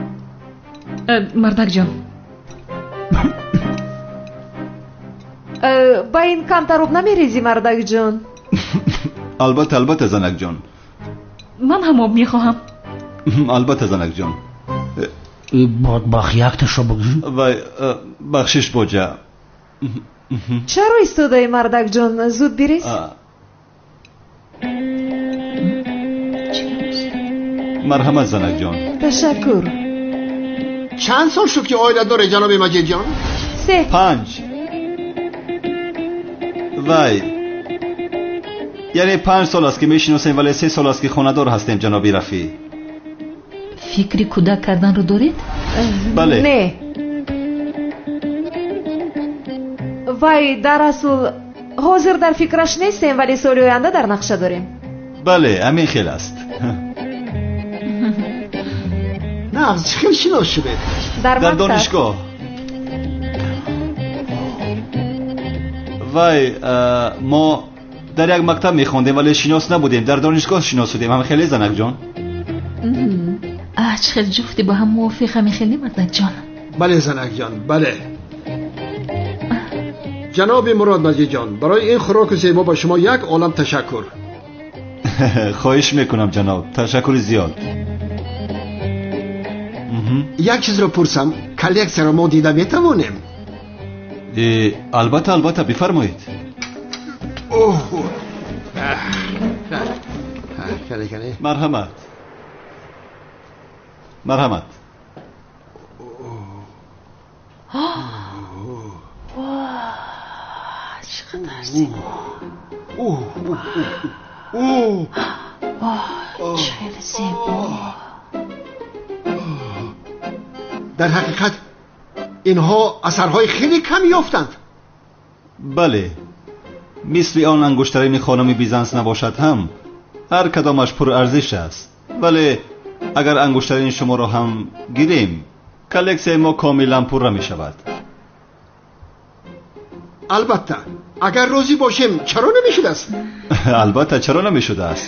Мардакҷон. Ба ин камтар об намерезӣ, мардакҷон? Албатта, албатта, занакҷон. Ман ҳам об мехоҳам. Албатта, занакҷон. Бадбахт, якташо бигӯ. Вай, бахшиш, боҷа. Чаро истодаӣ, мардакҷон? Зуд бирез. Марҳамат, занакҷон. Ташаккур. Чанд сол шуд ки оила доред, ҷаноби Маҷидҷон? 3. 5. Вай, яъне 5 сол аст ки мешиносем, вале 3 сол аст ки хонадор ҳастем, ҷаноби Рафӣ. Фикри кӯдак карданро доред? Бале. Не. Вай, дар асл ҳозир дар фикраш нестем, вале соли оянда дар нақша дорем. Бале, ҳамин хел аст. Нағз, чӣ хел шинос шудед? Дар донишгоҳ. Вай, мо Дар як мактаб мехондем, вале шинос набудем. Дар донишгоҳ шинос шудем. Ҳам хеле, занакҷон? Аҳ, чӣ хел ҷуфти бо ҳам мувофиқ, ҳамин хел мардакҷон? Бале, занакҷон, бале. Ҷаноби Мурод Маҷидҷон, барои ин хӯроки зебо ба шумо як олам ташаккур. Хоҳиш мекунам, ҷаноб, ташаккури зиёд. Як чизро пурсам, коллексияро мо дида метавонем? Албатта, албатта, бифармоед. Марҳамат, марҳамат. Чӣ қадар зебо! Чӣ хеле зебо! Дар ҳақиқат инҳо асарҳои хеле кам ёфтанд. Бале, мисли он ангуштарини хонуми Бизанс набошад ҳам, ҳар кадомаш пурарзиш аст. Вале агар ангуштарини шуморо ҳам гирем, коллексияи мо комилан пурра мешавад. Албатта, агар розӣ бошем, чаро намешудааст? Албатта, чаро намешудааст?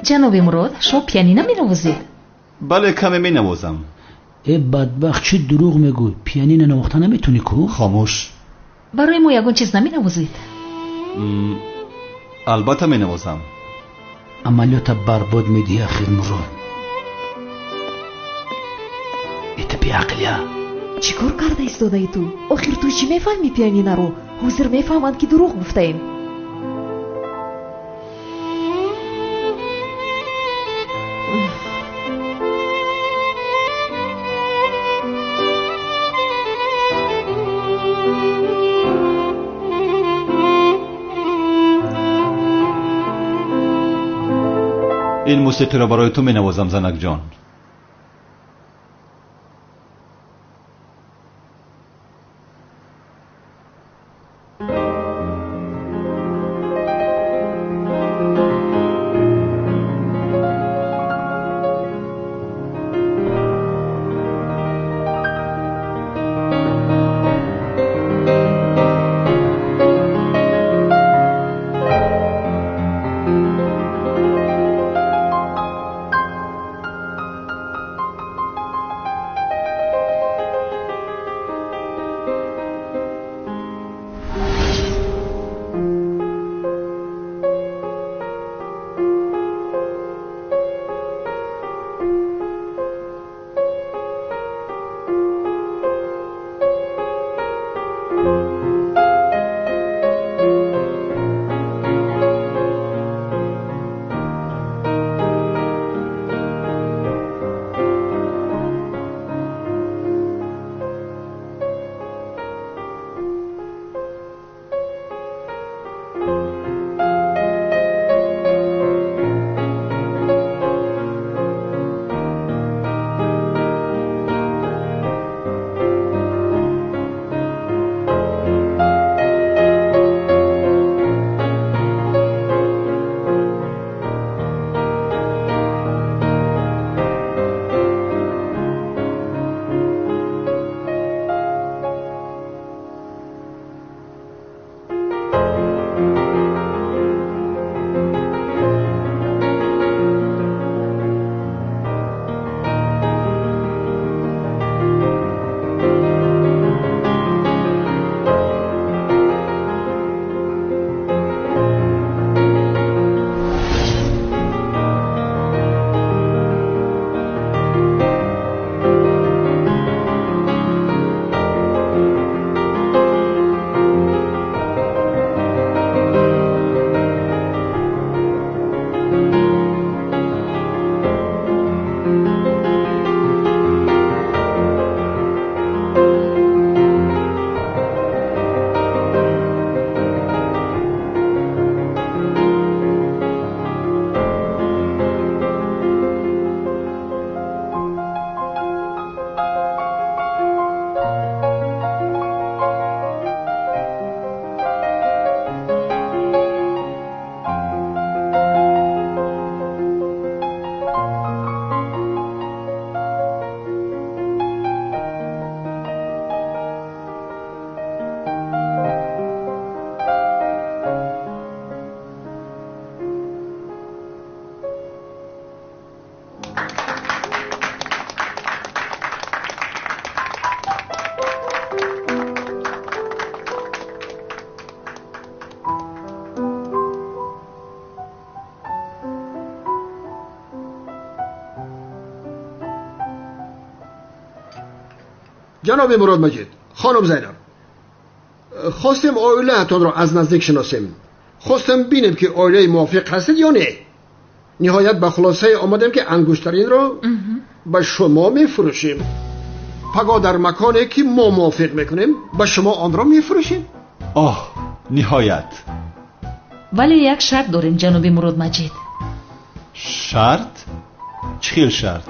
Ҷаноби Мурод, шумо пианино менавозед? Бале, каме менавозам. Э, бадбахт, чӣ дурӯғ мегӯй? Пианино навохта наметонӣ ку? Хомӯш. Барои мо ягон чиз наменавозед? Албатта менавозам. Амалиёта барбод медиҳӣ, ахир, Мурод. Это беақлия. Чӣ кор карда истодаи ту? Охир ту чӣ мефаҳмӣ пианинаро? Ҳозир мефаҳманд, ки дурӯғ гуфтаем. Ин мусиқиро барои ту менавозам, занакҷон. Ҷаноби Мурод Маҷид, хонум Зайнаб, хостем оилаатонро аз наздик шиносем. Хостем бинем ки оилаи мувофиқ ҳастед ё не. Ниҳоят ба хулосае омадем ки ангуштаринро ба шумо мефурӯшем. Пагоҳ дар маконе ки мо мувофиқ мекунем ба шумо онро мефурӯшем. Оҳ, ниҳоят. Вале як шарт дорем, ҷаноби Мурод Маҷид. Шарт? Чӣ хел шарт?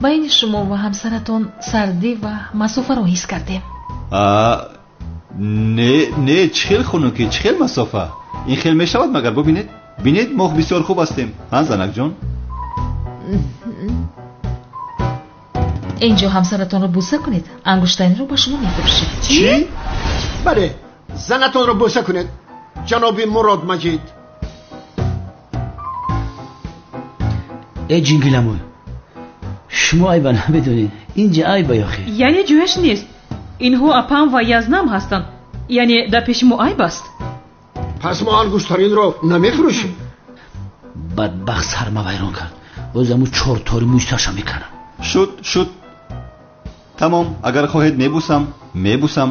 Байни шумо ва ҳамсаратон сардӣ ва масофаро ҳис кардем. Не, не, чӣ хел хунукӣ, чӣ хел масофа? Ин хел мешавад магар? Бубинед, бинед, мо бисёр хуб ҳастем. Ҳа, занакҷон? Инҷо ҳамсаратонро бӯса кунед, ангуштаринро ба шумо мефурӯшем. Чӣ? Бале, занатонро бӯса кунед, ҷаноби Мурод Маҷид. Э ҷингиламӯй, шумо айба намедонед, инҷа айба ё хел. Яъне ҷояш нест. Инҳо апам ва язнам ҳастанд. Яъне дар пеши мо айб аст. Пас мо ангуштаринро намефурӯшем. Бадбахт сарма вайрон кард. Боз аму чор тори мӯи сарша мекунам. Шуд, шуд. Тамом, агар хоҳед мебусам, мебусам.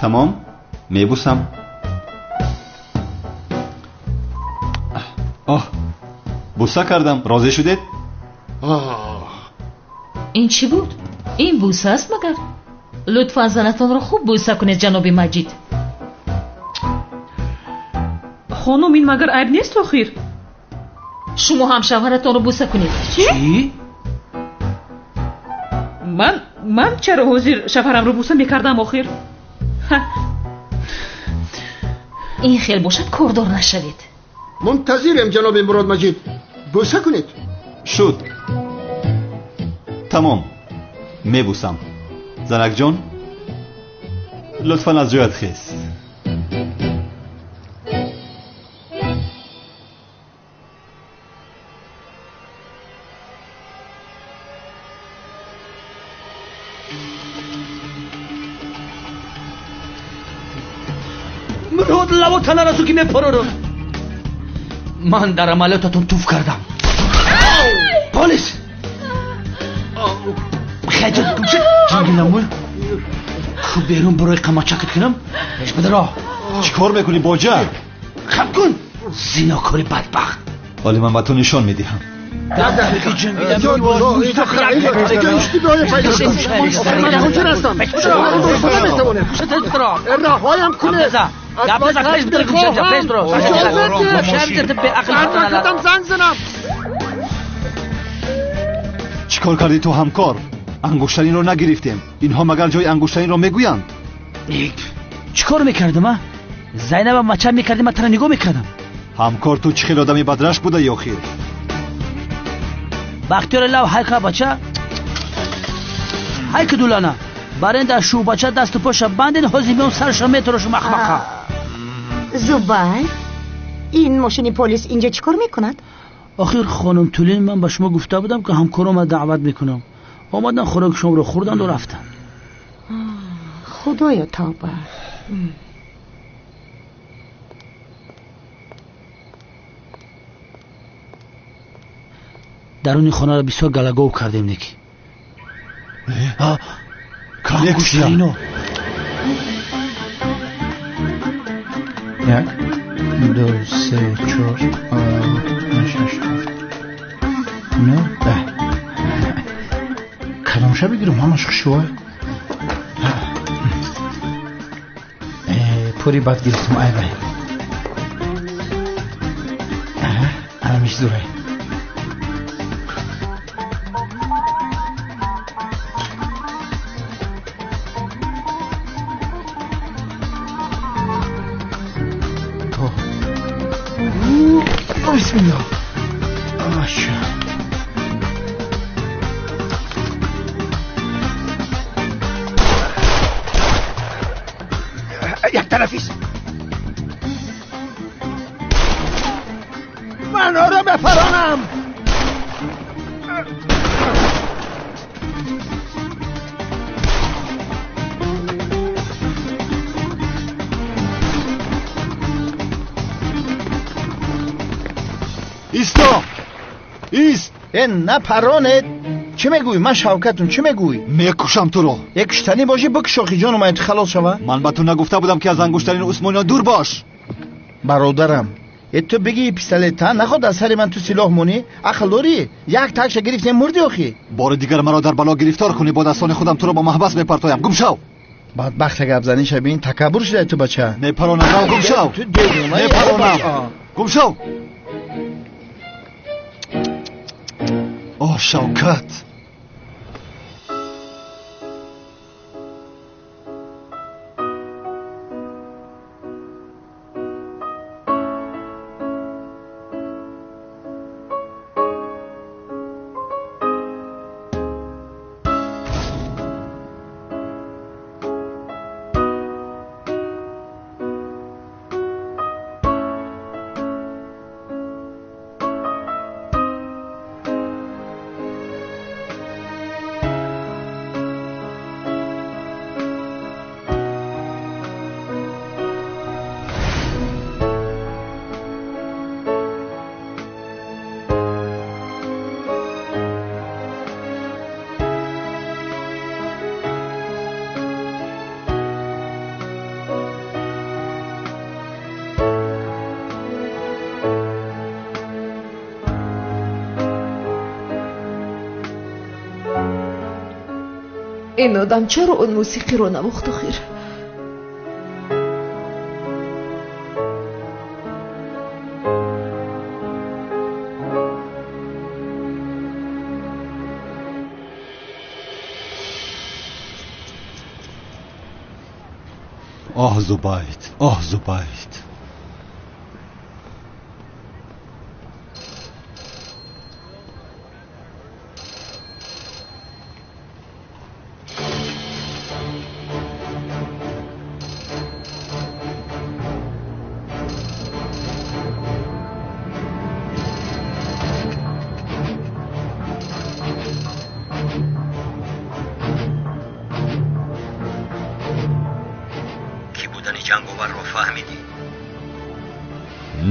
Тамом, мебусам. Оҳ, буса кардам. Розӣ шудед? Ин чӣ буд? Ин бӯса аст магар? Лутфан занатонро хуб бӯса кунед, ҷаноби Маҷид. Хонум, ин магар айб нест охир? Шумо ҳам шавҳаратонро бӯса кунед. Чӣ? Ман чаро ҳозир шавҳарамро бӯса мекардам охир? Ин хел бошад, кордор нашавед. Мунтазирем, ҷаноби Мурод Маҷид. Бӯса кунед. Шуд. Тамом, мебусам. Занакҷон, лутфан аз ҷоят хез. Мурод, лаву танарасу ки мепарорам. Ман дар амалиётатон туф кардам. Полис! Хайҷат кумшид, ҷингиламӯй. Ку берун барои қамачакат кунам? Пеш бидаро. Чӣ кор мекунӣ, боҷа? Хам кун! Зинокори бадбахт. Вале ман ба ту нишон медиҳам. Раҳоям кунед. Чӣ кор кардӣ ту, ҳамкор? Ангуштаринро нагирифтем. Инҳо магар ҷои ангуштаринро мегӯянд? Чӣ кор мекардам, а? Зайнаба мача мекардем, ман тара нигоҳ мекардам. Ҳамкор, ту чӣ хел одами бадрашк будаи охир? Бахтиёри лав ҳайка бача, ҳайка дулана. Барен дар шӯъбача дасту поша банден, ҳозир меом сарша метарошум, ахмақа. Зубайр, ин мошини полис инҷа чӣ кор мекунад? Охир хонум Тулин, ман ба шумо гуфта будам ки ҳамкоромро даъват мекунам. Омадан, хӯроки шомро хӯрданду рафтанд. Худоё, тавба. Даруни хонаро бисёр галагов кардем, неки. Коллексия. Як, ду, се, чор, панҷ, шаш, ҳафт, нӯ, даҳ. Кадомша бигирам? Ҳамаш хушвой. Пури бад гирифтам, ай вай. Анамиш зурай. Bismillah. Aşağı. Як тарафист. Ман ӯро мепаронам. Исто! Ист! Э, напаронед! Чӣ мегӯӣ? Ман Шавкатум, чӣ мегӯӣ? Мекушам туро. Як куштанӣ бошӣ, бикуш охи, ҷону ман халос шава. Ман ба ту нагуфта будам, ки аз ангуштарини Усмониён дур бош. Бародарам, ту бигӣ пистолет та наход аз сари ман ту силоҳ монӣ? Ақл дорӣ? Як такша гирифтем, мурдӣ охи. Бори дигар маро дар бало гирифтор кунӣ, бо дастони худам туро ба маҳбас мепартоям. Гум шав. Бадбахта гап занӣ шабин, такаббур шудай ту бача. Мепаронам, рав, гум шав. Мепаронам. Гум шав. Оҳ, Шавкат. Ин одам чаро он мусиқиро навохт охир? Оҳ, Зубайд, оҳ, Зубайд.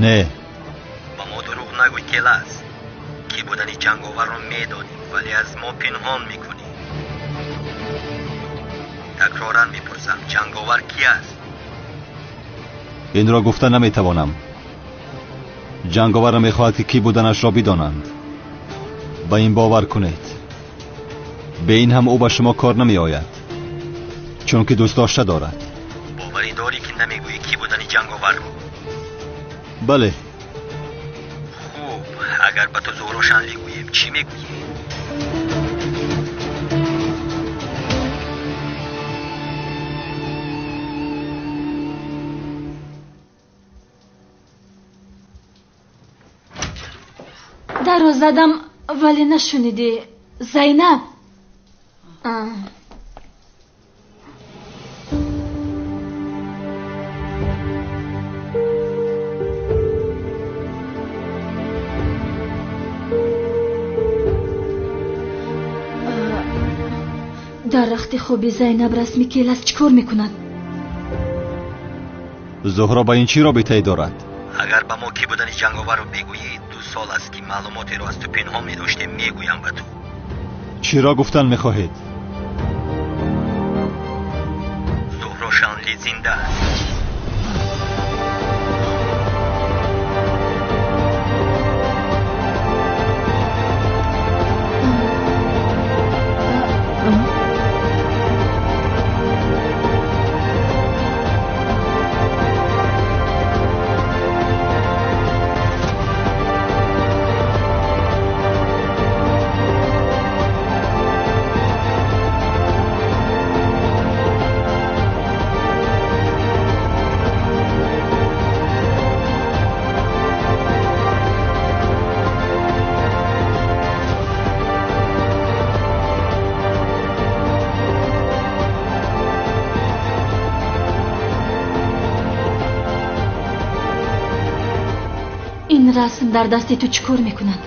Не. Ба мо дурӯғ нагӯй, Келас. Кӣ будани ҷанговарро медонӣ, вале аз мо пинҳон мекунӣ. Такроран мепурсам, ҷанговар кӣ аст? Инро гуфта наметавонам. Ҷанговарро мехоҳад, ки кӣ буданашро бидонанд. Ба ин бовар кунед. Бе ин ҳам ӯ ба шумо кор намеояд, чунки дӯстдошта дорад. Боварӣ дорӣ, ки намегӯӣ кӣ будани ҷанговарро? Бале. Хуб, агар ба ту Зуҳро Шанлӣ гӯем, чӣ мегӯӣ? Даро задам, вале нашунидӣ. Зайнаб. Дар рахти хоби Зайнаб расми Келас чӣ кор мекунад? Зуҳро ба ин чӣ робитае дорад? Агар ба мо кӣ будани ҷанговарро бигӯӣ, 2 сол аст, ки маълумотеро аз ту пинҳон медоштем, мегӯям ба ту. Чиро гуфтан мехоҳед? Зуҳро Шанлӣ зинда аст. Ин расм дар дасти ту чӣ кор мекунад?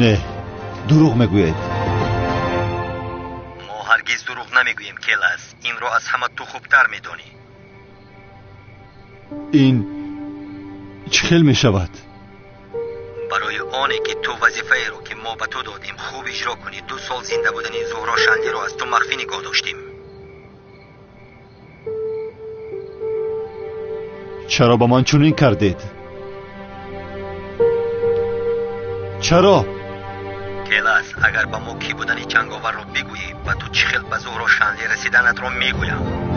Не, дурӯғ мегӯед. намегӯем, Келас. Инро аз ҳама ту хубтар медонӣ. Ин чӣ хел мешавад? Барои оне ки ту вазифаеро, ки мо ба ту додем, хуб иҷро кунӣ, 2 сол зинда будани Зуҳро Шанлиро аз ту махфӣ нигоҳ доштем. Чаро ба ман чунин кардед? Чаро? Келас, агар ба мо кӣ будани ҷанговарро бигӯӣ, ба ту чӣ хел ба Зуҳро Шанли расиданатро мегӯям.